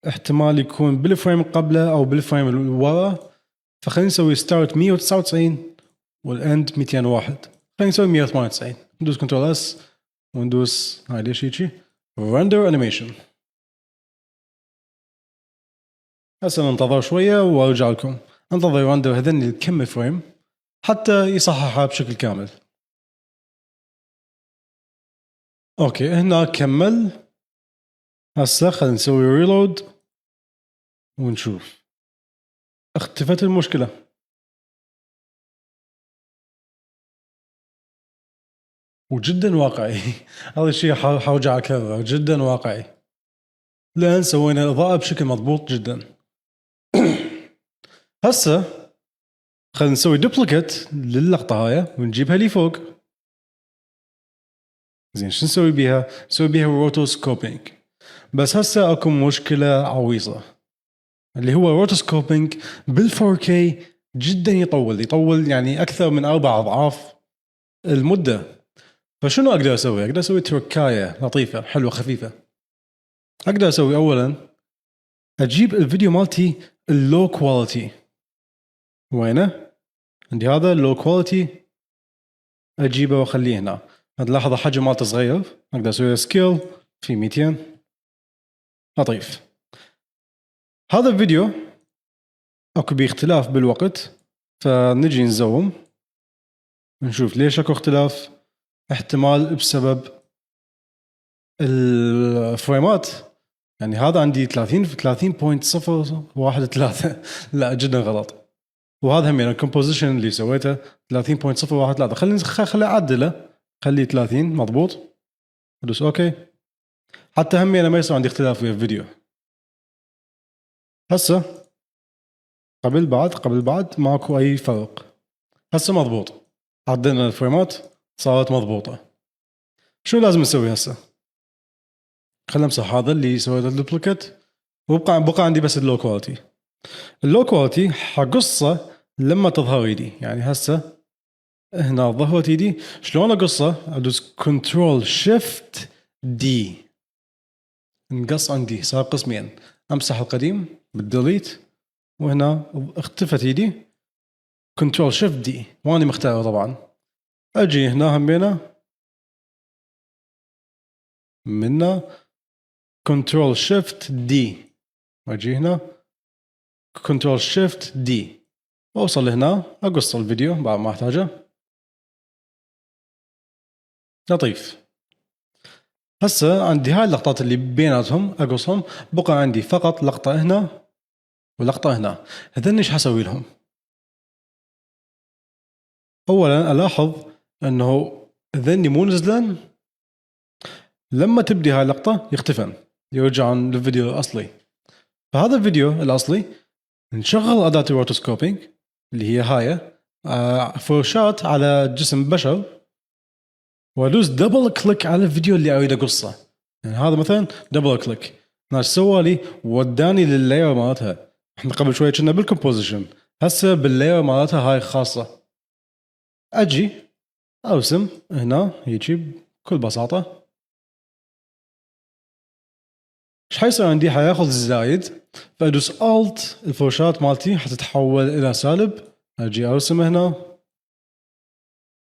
احتمال يكون بال frame قبله او بال frame اللي ورا. فخلينا نسوي start 199 وال end 201، خلينا نسوي 198. ندوس control S وندوس هاي ليش هيجي render animation. هسه ننتظر شوية وارجع لكم. انتظر render هذني الكم frame حتى يصححها بشكل كامل. okay هنا كمل. هسه خلينا نسوي reload ونشوف. اختفت المشكلة. وجدا واقعي. هذا الشيء حرجع اكرره، جدا واقعي لان سوينا الاضاءة بشكل مضبوط جدا. هسه خلينا نسوي duplicate للقطة هاي ونجيبها لي فوق. زين شو نسوي بيها؟ نسوي بيها rotoscoping. بس هسه اكو مشكلة عويصة اللي هو rotoscoping بال 4K جدا يطول يعني اكثر من 4 اضعاف المدة. فشنو اقدر اسوي؟ اقدر اسوي تركاية لطيفة حلوة خفيفة. اقدر اسوي اولا اجيب الفيديو مالتي ال low quality. وينه؟ عندي هذا ال low quality، اجيبه واخليه هنا. هذا حجم مالته صغير، اقدر اسوي scale في 200. لطيف. هذا الفيديو اكو بيه اختلاف بالوقت، فنجي نزوم نشوف ليش اكو اختلاف. احتمال بسبب الفريمات. يعني هذا عندي 30 في 30.013، لا جدا غلط. وهذا هم يعني ال composition اللي سويته 30.013، خليني خلي اعدله، خليه 30 مضبوط، ادوس okay، حتى همي انا ما يصير عندي اختلاف في الفيديو. هسه قبل بعد، قبل بعد ماكو اي فرق. هسه مضبوط، عدلنا الفريمات صارت مضبوطة. شو لازم نسوي هسه؟ خلينا نمسح هذا اللي سويته ال duplicate، وبقى عندي بس ال low quality. ال low quality حقصه لما تظهر ايدي، يعني هسه هنا ظهرت ايدي، شلون اقصه؟ ادوس control shift D، انقص عندي صار قسمين. امسح القديم بال delete، وهنا اختفت ايدي، control shift D، واني مختاره طبعا. اجي هنا همينه منا control shift D، واجي هنا control shift D، واوصل لهنا اقص الفيديو بعد ما احتاجه. لطيف. هسه عندي هاي اللقطات اللي بيناتهم اقصهم، بقى عندي فقط لقطة هنا ولقطة هنا. هذن ايش حسوي لهم؟ اولا الاحظ انه ذني مو نزلن، لما تبدي هاي اللقطة يختفن، يرجعن للفيديو الاصلي. فهذا الفيديو الاصلي نشغل اداة ال rotoscoping اللي هي هاي، فرشاة على جسم بشر، وادوس double click على الفيديو اللي اريد اقصه. يعني هذا مثلا double click، ايش سوى لي؟ وداني لل layer مالتها. احنا قبل شوي كنا بال composition، هسه بال layer مالتها هاي خاصة. اجي ارسم هنا هيجي بكل بساطة. ايش حيصير عندي؟ حياخذ الزايد، فادوس alt، الفرشاة مالتي حتتحول الى سالب. اجي ارسم هنا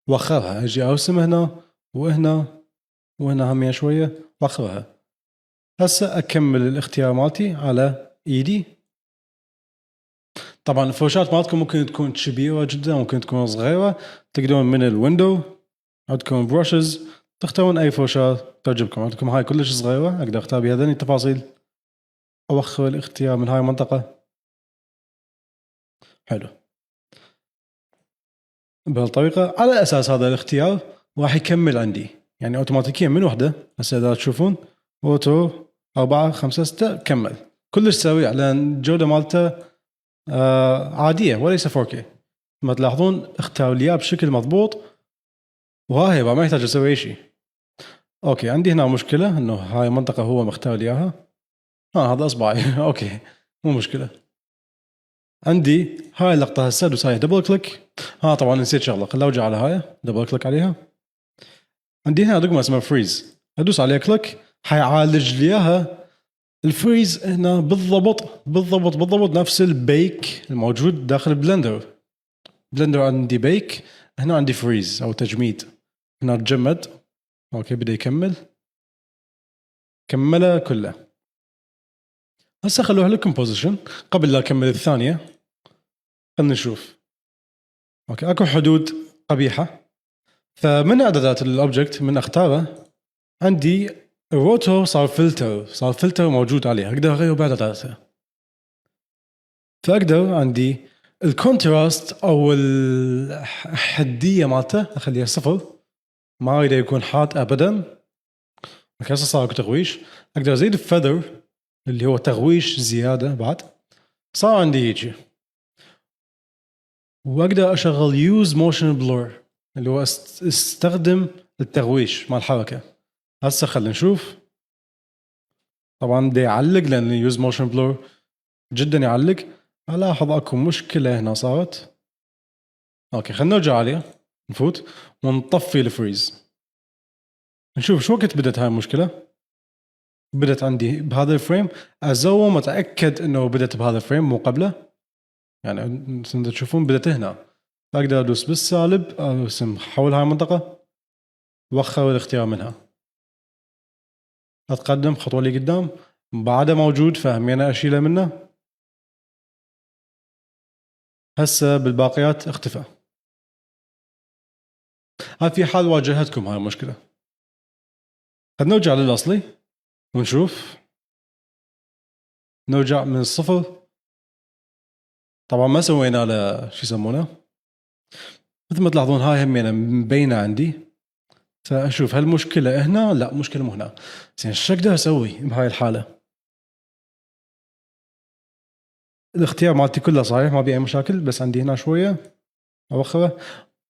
واخرها، اجي ارسم هنا وهنا وهنا هم شوية واخرها. هسه اكمل الاختيار مالتي على ايدي. طبعا الفرشات مالتكم ممكن تكون كبيرة جدا، ممكن تكون صغيرة، تقدرون من ال window عندكم brushes تختارون اي فرشاة تعجبكم. عندكم هاي كلش صغيرة، اقدر اختار بها ذني التفاصيل، اوخر الاختيار من هاي المنطقة. حلو، بهالطريقة على اساس هذا الاختيار راح يكمل عندي يعني اوتوماتيكيا من وحده. هسه اذا تشوفون auto 4 5 6 كمل، كلش سريع لان الجودة مالته عادية وليس 4K. ما تلاحظون اختار لي بشكل مضبوط، وها هي ما يحتاج اسوي اي شيء. okay عندي هنا مشكلة انه هاي المنطقة هو مختار لي اياها. هذا اصبعي okay مو مشكلة. عندي هاي اللقطة هسه ادوس هاي double click. طبعا نسيت شغله، خل ارجع على هاي double click عليها. عندي هنا دقمه اسمها freeze، ادوس عليها click، حيعالج لي اياها. ال freeze هنا بالضبط بالضبط بالضبط نفس ال bake الموجود داخل Blender. Blender عندي bake، هنا عندي freeze او تجميد. هنا تجمد. okay بدا يكمل، كمله كله. هسه خلوها لل composition قبل لا اكمل الثانية. خلينا نشوف. okay اكو حدود قبيحة، فمن اعدادات ال object من اختاره عندي ال roto صار فلتر، صار فلتر موجود عليه، اقدر اغيره باعداداته. فاقدر عندي ال contrast او الحدية مالته اخليها صفر، ما اريد يكون حاد ابدا. هسه صار اكو تغويش، اقدر ازيد ال feather اللي هو تغويش زيادة بعد. صار عندي هيجي، واقدر اشغل use motion blur اللي هو استخدم التغويش مال الحركة. هسه خلينا نشوف. طبعا بده يعلق لان use motion blur جدا يعلق. الاحظ اكو مشكلة هنا صارت. okay خلينا نرجع عليه، نفوت ونطفي ال freeze، نشوف شو وقت بدت هاي المشكلة. بدت عندي بهذا ال frame، ازوم اتاكد انه بدت بهذا ال frame مو قبله. يعني انتم تشوفون بدت هنا، فاقدر ادوس بالسالب ارسم حول هاي المنطقة واخر الاختيار منها، اتقدم خطوة لي قدام، بعده موجود فهمينا اشيله منه. هسه بالباقيات اختفى. هاي في حال واجهتكم هاي المشكلة. خلينا نرجع للاصلي ونشوف. نرجع من الصفر. طبعا ما سوينا له شو يسمونه، مثل ما تلاحظون هاي همينة مبينة عندي. فأشوف هل مشكلة هنا؟ لا، مشكلة مو هنا. زين شو أقدر أسوي بهاي الحالة؟ الاختيار مالتي كله صحيح، ما بي أي مشاكل، بس عندي هنا شوية أوخره.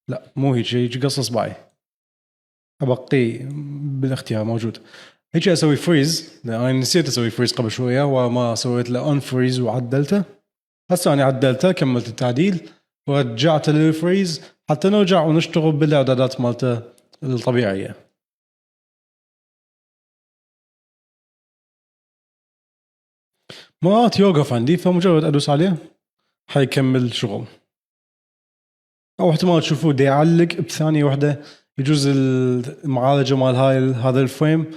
لا مو هيك، هيك قص إصبعي، أبقي بالاختيار موجود. هيك أسوي freeze، لأن أنا نسيت أسوي freeze قبل شوية وما سويت له unfreeze وعدلته. هسه أنا عدلته، كملت التعديل ورجعته لل freeze حتى نرجع ونشتغل بالإعدادات مالته الطبيعية. مرات يوقف عندي، فمجرد أدوس عليه حيكمل شغل، أو احتمال تشوفوه دي يعلق بثانية واحدة. يجوز المعالجة مال هذا ال frame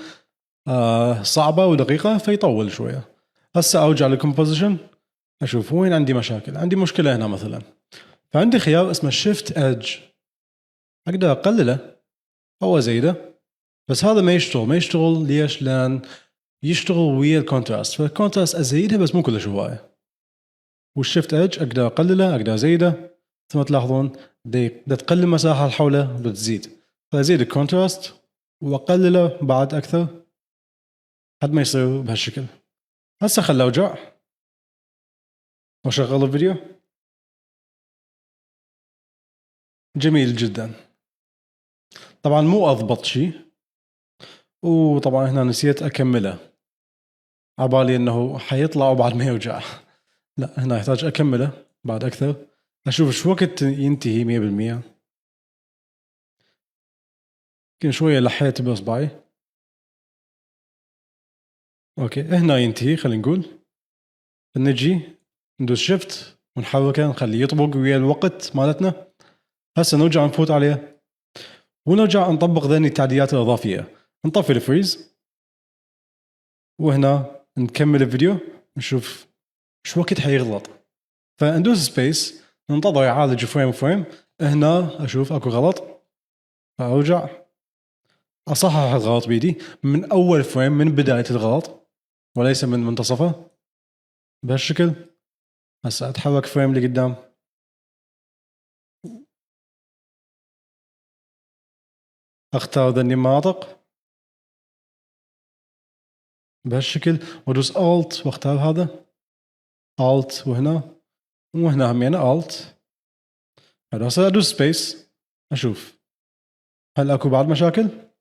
صعبة ودقيقة فيطول شوية. هسه أرجع لل composition أشوف وين عندي مشاكل. عندي مشكلة هنا مثلا، فعندي خيار اسمه shift edge، أقدر أقلله أو أزيده، بس هذا ما يشتغل. ما يشتغل ليش؟ لأن يشتغل ويا ال contrast، فال contrast أزيدها بس مو كلش هواية. وال shift edge أقدر أقلله، أقدر أزيده. مثل ما تلاحظون دا تقلل المساحة اللي حوله بتزيد، فأزيد ال contrast وأقلله بعد أكثر لحد ما يصير بهالشكل. هسه خل أرجع وأشغل الفيديو. جميل جدا. طبعا مو أضبط شيء، وطبعا هنا نسيت أكمله، عبالي أنه حيطلع وبعد ما يرجع. لا، هنا يحتاج أكمله بعد أكثر، أشوف شو وقت ينتهي 100%. يمكن شوية لحيت بإصبعي. okay هنا ينتهي، خلينا نقول نجي ندوس shift ونحركه نخليه يطبق ويا الوقت مالتنا. هسه نرجع نفوت عليه ونرجع نطبق ذني التعديلات الإضافية. نطفي ال freeze وهنا نكمل الفيديو نشوف شو وقت حيغلط. فندوس space ننتظر يعالج frame frame. هنا أشوف أكو غلط، فأرجع أصحح الغلط بيدي من أول frame، من بداية الغلط وليس من منتصفه بهالشكل. هسه أتحرك frame لقدام. أختار ذني المناطق بهالشكل وأدوس Alt وأختار هذا Alt وهنا وهنا همينة Alt. هسه أدوس space أشوف هل أكو بعد مشاكل؟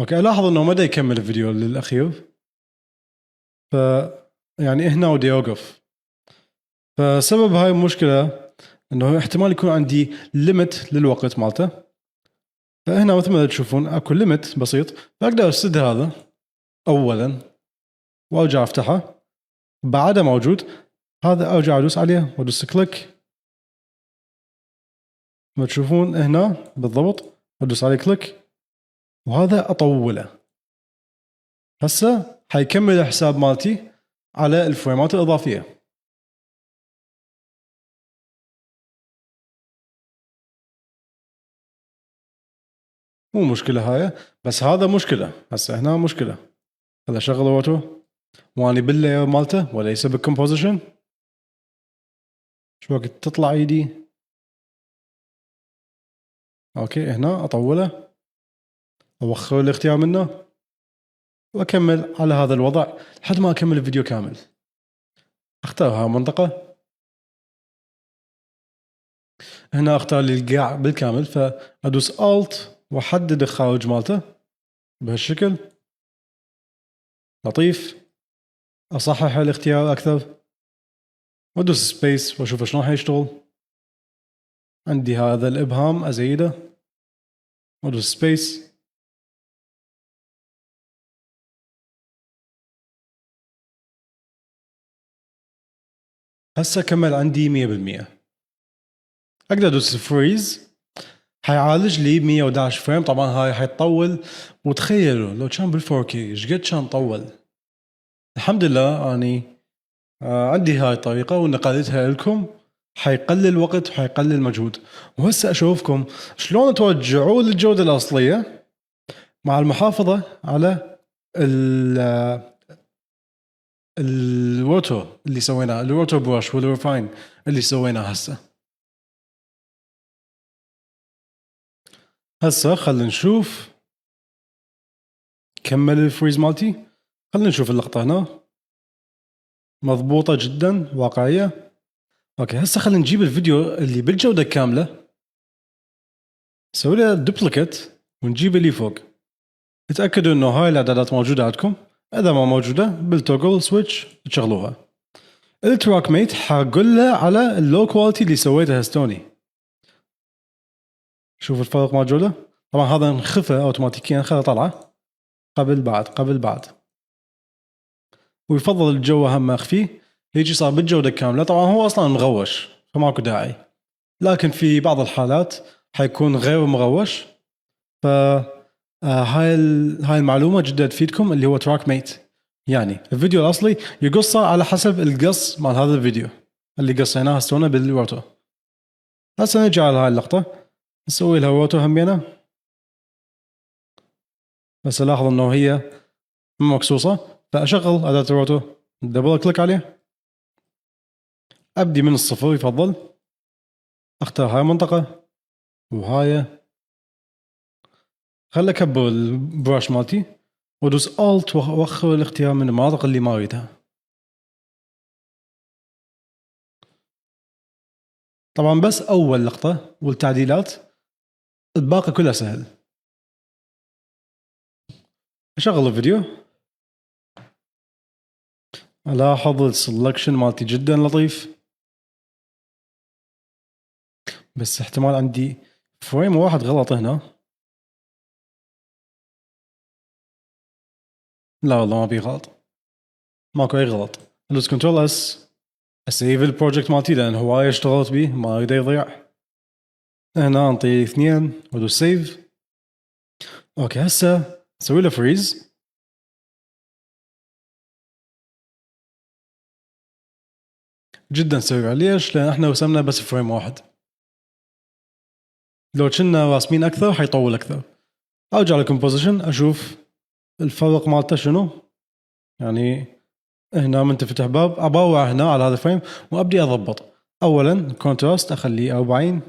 okay ألاحظ إنه ما دا يكمل الفيديو للأخير، ف يعني هنا ودي يوقف. فسبب هاي المشكلة إنه احتمال يكون عندي limit للوقت مالته. فهنا مثل ما تشوفون اكو limit بسيط، فاقدر اسد هذا اولا وارجع افتحه، بعده موجود هذا ارجع ادوس عليه وادوس click. ما تشوفون هنا بالضبط ادوس عليه click وهذا اطوله. هسه حيكمل الحساب مالتي على الفريمات الاضافيه. مو مشكلة هاي، بس هذا مشكلة. هسه هنا مشكلة. هذا شغل auto واني بال layer مالته وليس بال composition. شو وقت تطلع ايدي؟ okay هنا اطوله، اوخر الاختيار منه واكمل على هذا الوضع لحد ما اكمل الفيديو كامل. اختار هاي المنطقة، هنا اختار لي القاع بالكامل، فادوس Alt واحدد الخارج مالته بهالشكل لطيف. اصحح الاختيار اكثر وادوس space واشوف شلون حيشتغل. عندي هذا الابهام ازيده وادوس space. هسه كمل عندي 100%. اقدر ادوس freeze، حيعالج لي 111 frame. طبعا هاي حيطول، وتخيلوا لو كان بال 4K ايش قد كان طول. الحمد لله اني عندي هاي الطريقه ونقلتها لكم، حيقلل وقت وحيقلل مجهود. وهسه اشوفكم شلون ترجعوا للجوده الاصليه مع المحافظة على ال roto اللي سويناه، ال roto brush وال refine اللي سويناه هسه. هسه خلينا نشوف، كمل ال freeze مالتي. خلينا نشوف اللقطة هنا مضبوطة جدا، واقعية. okay، هسه خلينا نجيب الفيديو اللي بالجودة كاملة، نسوي له duplicate ونجيب اللي فوق. تأكدوا انه هاي الاعدادات موجودة عندكم، اذا ما موجودة بال toggle switch تشغلوها. ال track matte حقول له على ال low quality اللي سويتها هستوني. شوف الفرق مال الجودة. طبعا هذا انخفى اوتوماتيكيا، خله طلعه قبل بعد قبل بعد، ويفضل الجو هم اخفيه. يجي صار بالجودة كاملة. طبعا هو اصلا مغوش فماكو داعي، لكن في بعض الحالات حيكون غير مغوش. ف هاي المعلومة جدا تفيدكم، اللي هو track matte. يعني الفيديو الاصلي يقصه على حسب القص مال هذا الفيديو اللي قصيناه هستونا بال roto. هسه نجي على هاي اللقطة نسوي لها roto همينة، بس الاحظ انه هي مقصوصة، فاشغل اداة ال roto، double click عليه، ابدي من الصفر يفضل، اختار هاي المنطقة وهاي، خل اكبر ال brush مالتي وادوس Alt واخر الاختيار من المناطق اللي ما اريدها. طبعا بس اول لقطة والتعديلات، الباقي كلها سهل. اشغل الفيديو، الاحظ ال selection مالتي جدا لطيف، بس احتمال عندي frame واحد غلط هنا. لا والله ما بي غلط، ماكو اي غلط. ادوس control S، اسيف ال project مالتي لان هواي اشتغلت بيه ما اريد يضيع. هنا انطي 2 وادوس save. okay هسه نسوي له freeze. جدا سريع. ليش؟ لان احنا رسمنا بس frame واحد، لو كنا راسمين اكثر حيطول اكثر. ارجع لل composition اشوف الفرق مالته شنو. يعني هنا من تفتح باب اباوع هنا على هذا ال frame وابدي اضبط. اولا contrast اخليه 40،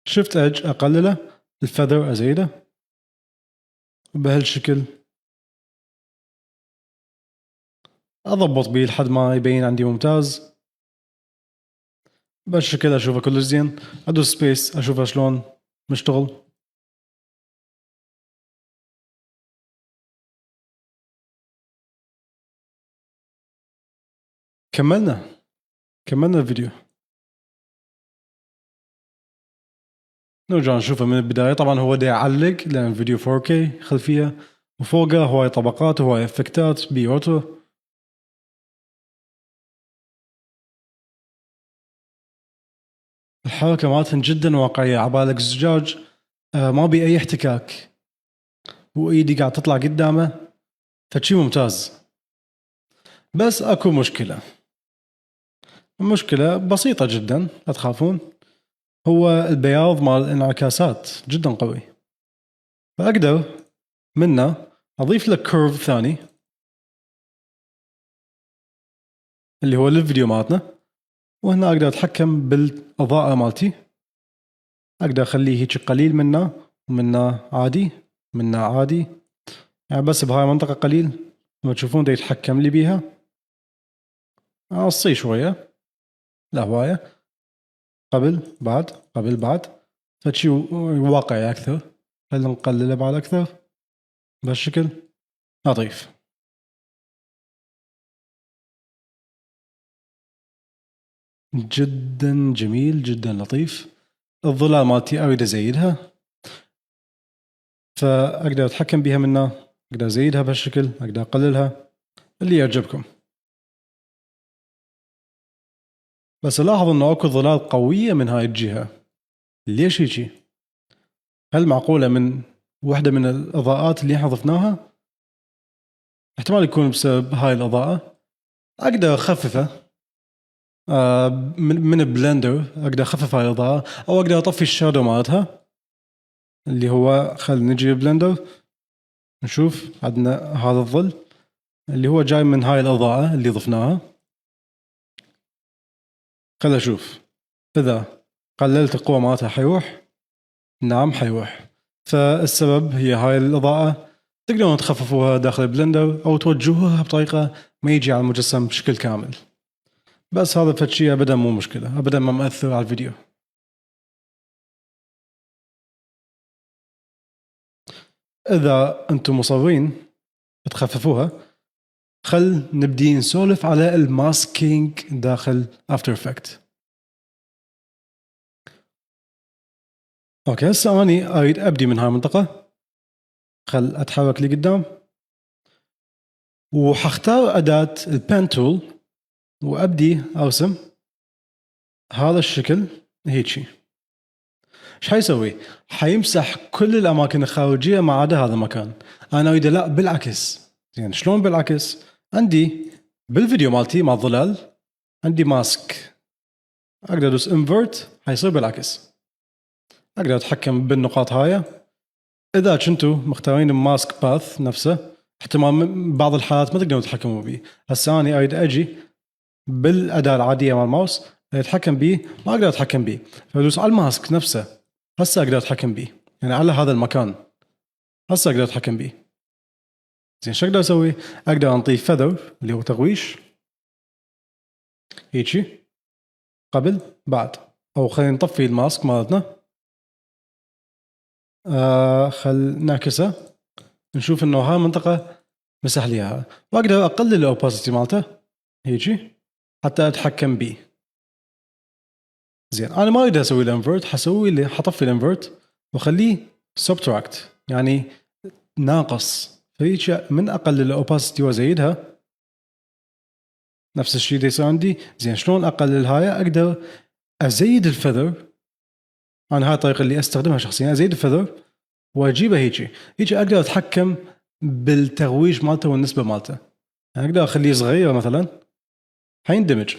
shift edge اقلله، ال feather ازيده بهالشكل، اضبط بيه لحد ما يبين عندي ممتاز بهالشكل. اشوفه كلش زين، ادوس space اشوفه شلون مشتغل. كملنا الفيديو. نرجع نشوفه من البداية. طبعا هو دا يعلق لأن الفيديو 4K خلفية، وفوقه هواي طبقات وهواي افكتات بي auto. الحركة مالتهن جدا واقعية، عبالك زجاج، ما بي أي احتكاك، وإيدي قاعد تطلع قدامه، فشي ممتاز. بس أكو مشكلة، مشكلة بسيطة جدا لا تخافون، هو البياض مال الانعكاسات جدا قوي، فأقدر منه أضيف لك curve ثاني اللي هو للفيديو مالتنا، وهنا أقدر أتحكم بالإضاءة مالتي، أقدر أخليه هيك قليل منه ومنه عادي منه عادي، يعني بس بهاي المنطقة قليل، لما تشوفون دا يتحكم لي بيها. أقصيه شوية، لا هواية، قبل بعد قبل بعد، فشي واقعي أكثر. خلينا نقلله بعد أكثر بهالشكل لطيف. جدا جميل جدا لطيف. الظلال مالتي أريد أزيدها، فأقدر أتحكم بها منها، أقدر أزيدها بهالشكل، أقدر أقللها، اللي يعجبكم. بس لاحظ إنه أكو ظلال قوية من هاي الجهة، ليش هيجي؟ هل معقولة من واحدة من الإضاءات اللي احنا ضفناها؟ احتمال يكون بسبب هاي الإضاءة. أقدر أخففه من Blender، أقدر أخفف هاي الإضاءة، أو أقدر أطفي ال shadow مالتها، اللي هو خل نجي Blender نشوف عندنا هذا الظل اللي هو جاي من هاي الإضاءة اللي ضفناها. خل أشوف إذا قللت القوة مالتها حيروح. نعم حيروح. فالسبب هي هاي الإضاءة، تقدرون تخففوها داخل Blender أو توجهوها بطريقة ما يجي على المجسم بشكل كامل. بس هذا الفتشي أبدا مو مشكلة، أبدا ما مأثر على الفيديو. إذا أنتم مصورين تخففوها. خل نبدي نسولف على ال masking داخل After Effects. okay هسه أني أريد أبدي من هاي المنطقة. خل أتحرك لقدام وحختار أداة ال pen tool وأبدي أرسم هذا الشكل هيجي. ايش حيسوي؟ حيمسح كل الأماكن الخارجية ما عدا هذا المكان. أنا أريد لا بالعكس. زين شلون بالعكس؟ عندي بالفيديو مالتي مال الظلال عندي mask، أقدر أدوس invert حيصير بالعكس. أقدر أتحكم بالنقاط هاي. إذا كنتوا مختارين ال mask path نفسه احتمال بعض الحالات ما تقدرون تتحكموا به. هسه أنا أريد أجي بالأداة العادية مال الماوس أتحكم به، ما أقدر أتحكم به، فأدوس على ال mask نفسه هسه أقدر أتحكم به، يعني على هذا المكان هسه أقدر أتحكم به. زين شو أقدر أسوي؟ أقدر أنطيه feather اللي هو تغويش هيجي قبل بعد، أو خلينا نطفي ال mask مالتنا. خل نعكسه نشوف إنه هاي المنطقة مسح لي إياها، وأقدر أقلل ال opacity مالته هيجي حتى أتحكم به. زين أنا ما أريد أسوي ال invert، حسوي اللي حطفي ال invert وخليه subtract يعني ناقص. فهيك من أقلل ال opacity وأزيدها نفس الشيء اللي يصير عندي. زين شلون أقلل هاي؟ أقدر أزيد ال feather. أنا هاي الطريقة اللي أستخدمها شخصيا، أزيد ال feather وأجيبه هيجي. هيجي أقدر أتحكم بالتغويش مالته والنسبة مالته، يعني أقدر أخليه صغير مثلا حيندمج،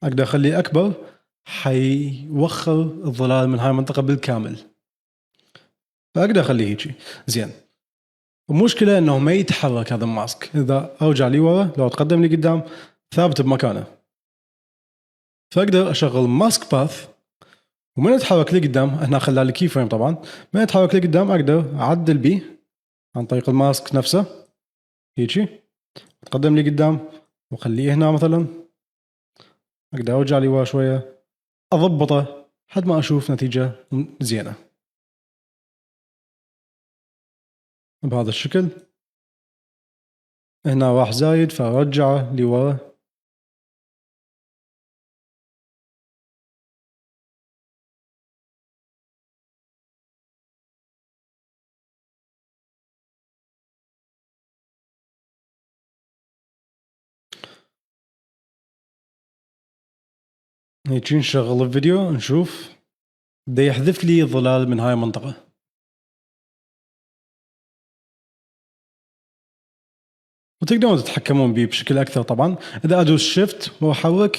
أقدر أخليه أكبر حيوخر الظلال من هاي المنطقة بالكامل، فأقدر أخليه هيجي. زين المشكلة إنه ما يتحرك هذا ال mask، إذا أرجع لي ورا لو أتقدم لي قدام ثابت بمكانه. فأقدر أشغل mask path ومن أتحرك لي قدام، هنا خلى لي key frame طبعا، من أتحرك لي قدام أقدر أعدل بيه عن طريق ال mask نفسه هيجي. أتقدم لي قدام وخليه هنا مثلا، أقدر أرجع لي ورا شوية أضبطه لحد ما أشوف نتيجة زينة بهذا الشكل. هنا راح زايد فأرجعه لورا. هيجي نشغل الفيديو نشوف بده يحذف لي الظلال من هاي المنطقة. وتقدرون تتحكمون به بشكل أكثر طبعا. إذا أدوس shift وأحرك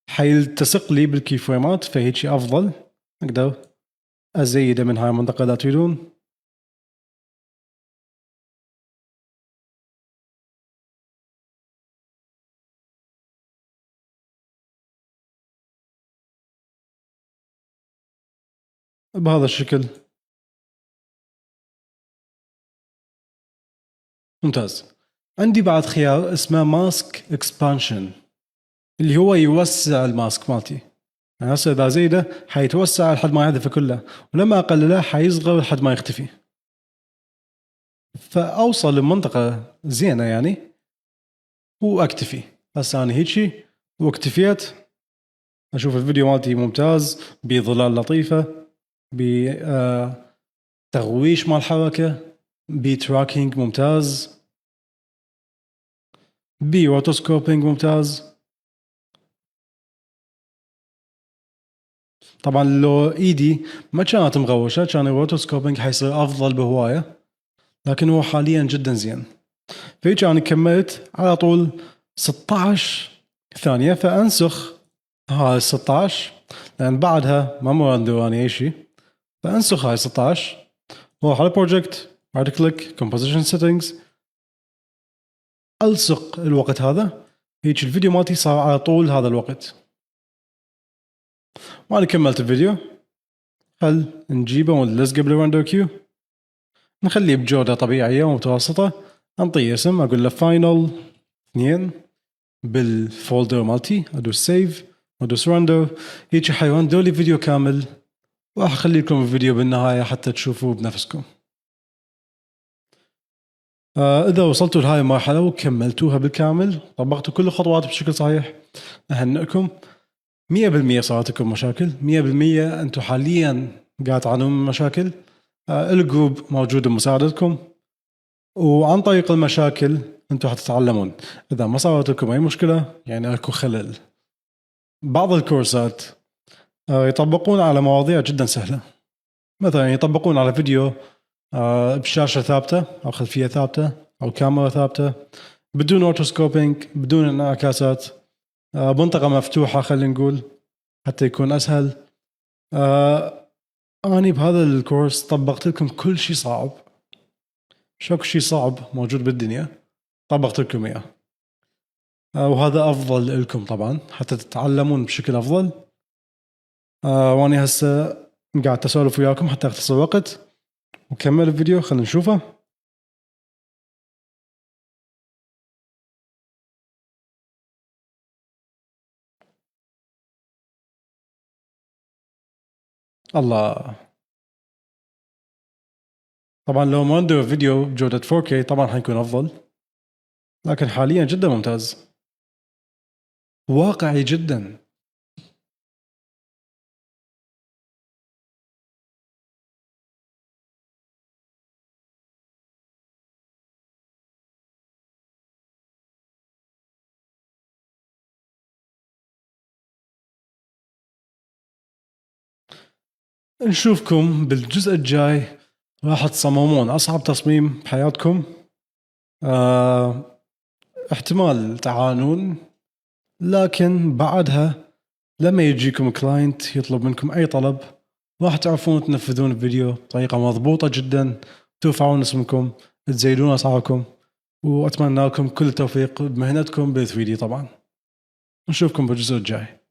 حيلتصق لي بال key frame ات، فهيجي أفضل. أقدر أزيده من هاي المنطقة إذا تريدون. بهذا الشكل ممتاز. عندي بعد خيار اسمه mask expansion اللي هو يوسع ال mask مالتي. يعني هسه اذا زيده حيتوسع لحد ما يحذفه كله، ولما اقلله حيصغر لحد ما يختفي. فاوصل لمنطقه زينه يعني واكتفي. هسه انا هيجي واكتفيت. اشوف الفيديو مالتي ممتاز، بظلال لطيفه، بتغويش مال حركه، ب tracking ممتاز، ب rotoscoping ممتاز. طبعا لو ايدي ما كانت مغوشه كان ال rotoscoping حيصير افضل بهوايه، لكن هو حاليا جدا زين. فهيك انا كملت على طول 16 ثانيه، فانسخ هاي 16 لان بعدها ما مرندر اني اي شيء، فانسخ هاي 16 واروح على project، right click، composition settings، الصق الوقت هذا. هيك الفيديو مالتي صار على طول هذا الوقت. وانا كملت الفيديو، خل نجيبه ونلزقه بال render queue، نخليه بجودة طبيعية ومتوسطة، انطيه اسم، اقول له final 2 بال folder مالتي، ادوس save وادوس render. هيك حيرندر لي فيديو كامل، وراح اخلي لكم الفيديو بالنهاية حتى تشوفوه بنفسكم. اذا وصلتوا لهاي المرحلة وكملتوها بالكامل، طبقتوا كل الخطوات بشكل صحيح، اهنئكم. 100% صارت لكم مشاكل، 100% انتم حاليا قاعد تعانون من مشاكل. ال group موجود بمساعدتكم، وعن طريق المشاكل انتم حتتعلمون. اذا ما صارت لكم اي مشكلة يعني اكو خلل. بعض الكورسات يطبقون على مواضيع جدا سهلة، مثلا يطبقون على فيديو بشاشة ثابتة او خلفية ثابتة او كاميرا ثابتة، بدون rotoscoping، بدون انعكاسات، منطقة مفتوحة خلينا نقول حتى يكون اسهل. أنا بهذا الكورس طبقت لكم كل شيء صعب، شو شيء صعب موجود بالدنيا طبقت لكم اياه، وهذا افضل لكم طبعا حتى تتعلمون بشكل افضل. واني هسه قاعد اسولف وياكم حتى اختصر وقت وكمل الفيديو، خلينا نشوفه. الله، طبعا لو مرندر فيديو بجودة 4K طبعا حيكون افضل، لكن حاليا جدا ممتاز، واقعي جدا. نشوفكم بالجزء الجاي، راح تصممون أصعب تصميم بحياتكم. احتمال تعانون، لكن بعدها لما يجيكم client يطلب منكم أي طلب راح تعرفون تنفذون الفيديو بطريقة مضبوطة جدا، ترفعون اسمكم، تزيدون أسعاركم، وأتمنى لكم كل التوفيق بمهنتكم بال 3D. طبعا نشوفكم بالجزء الجاي.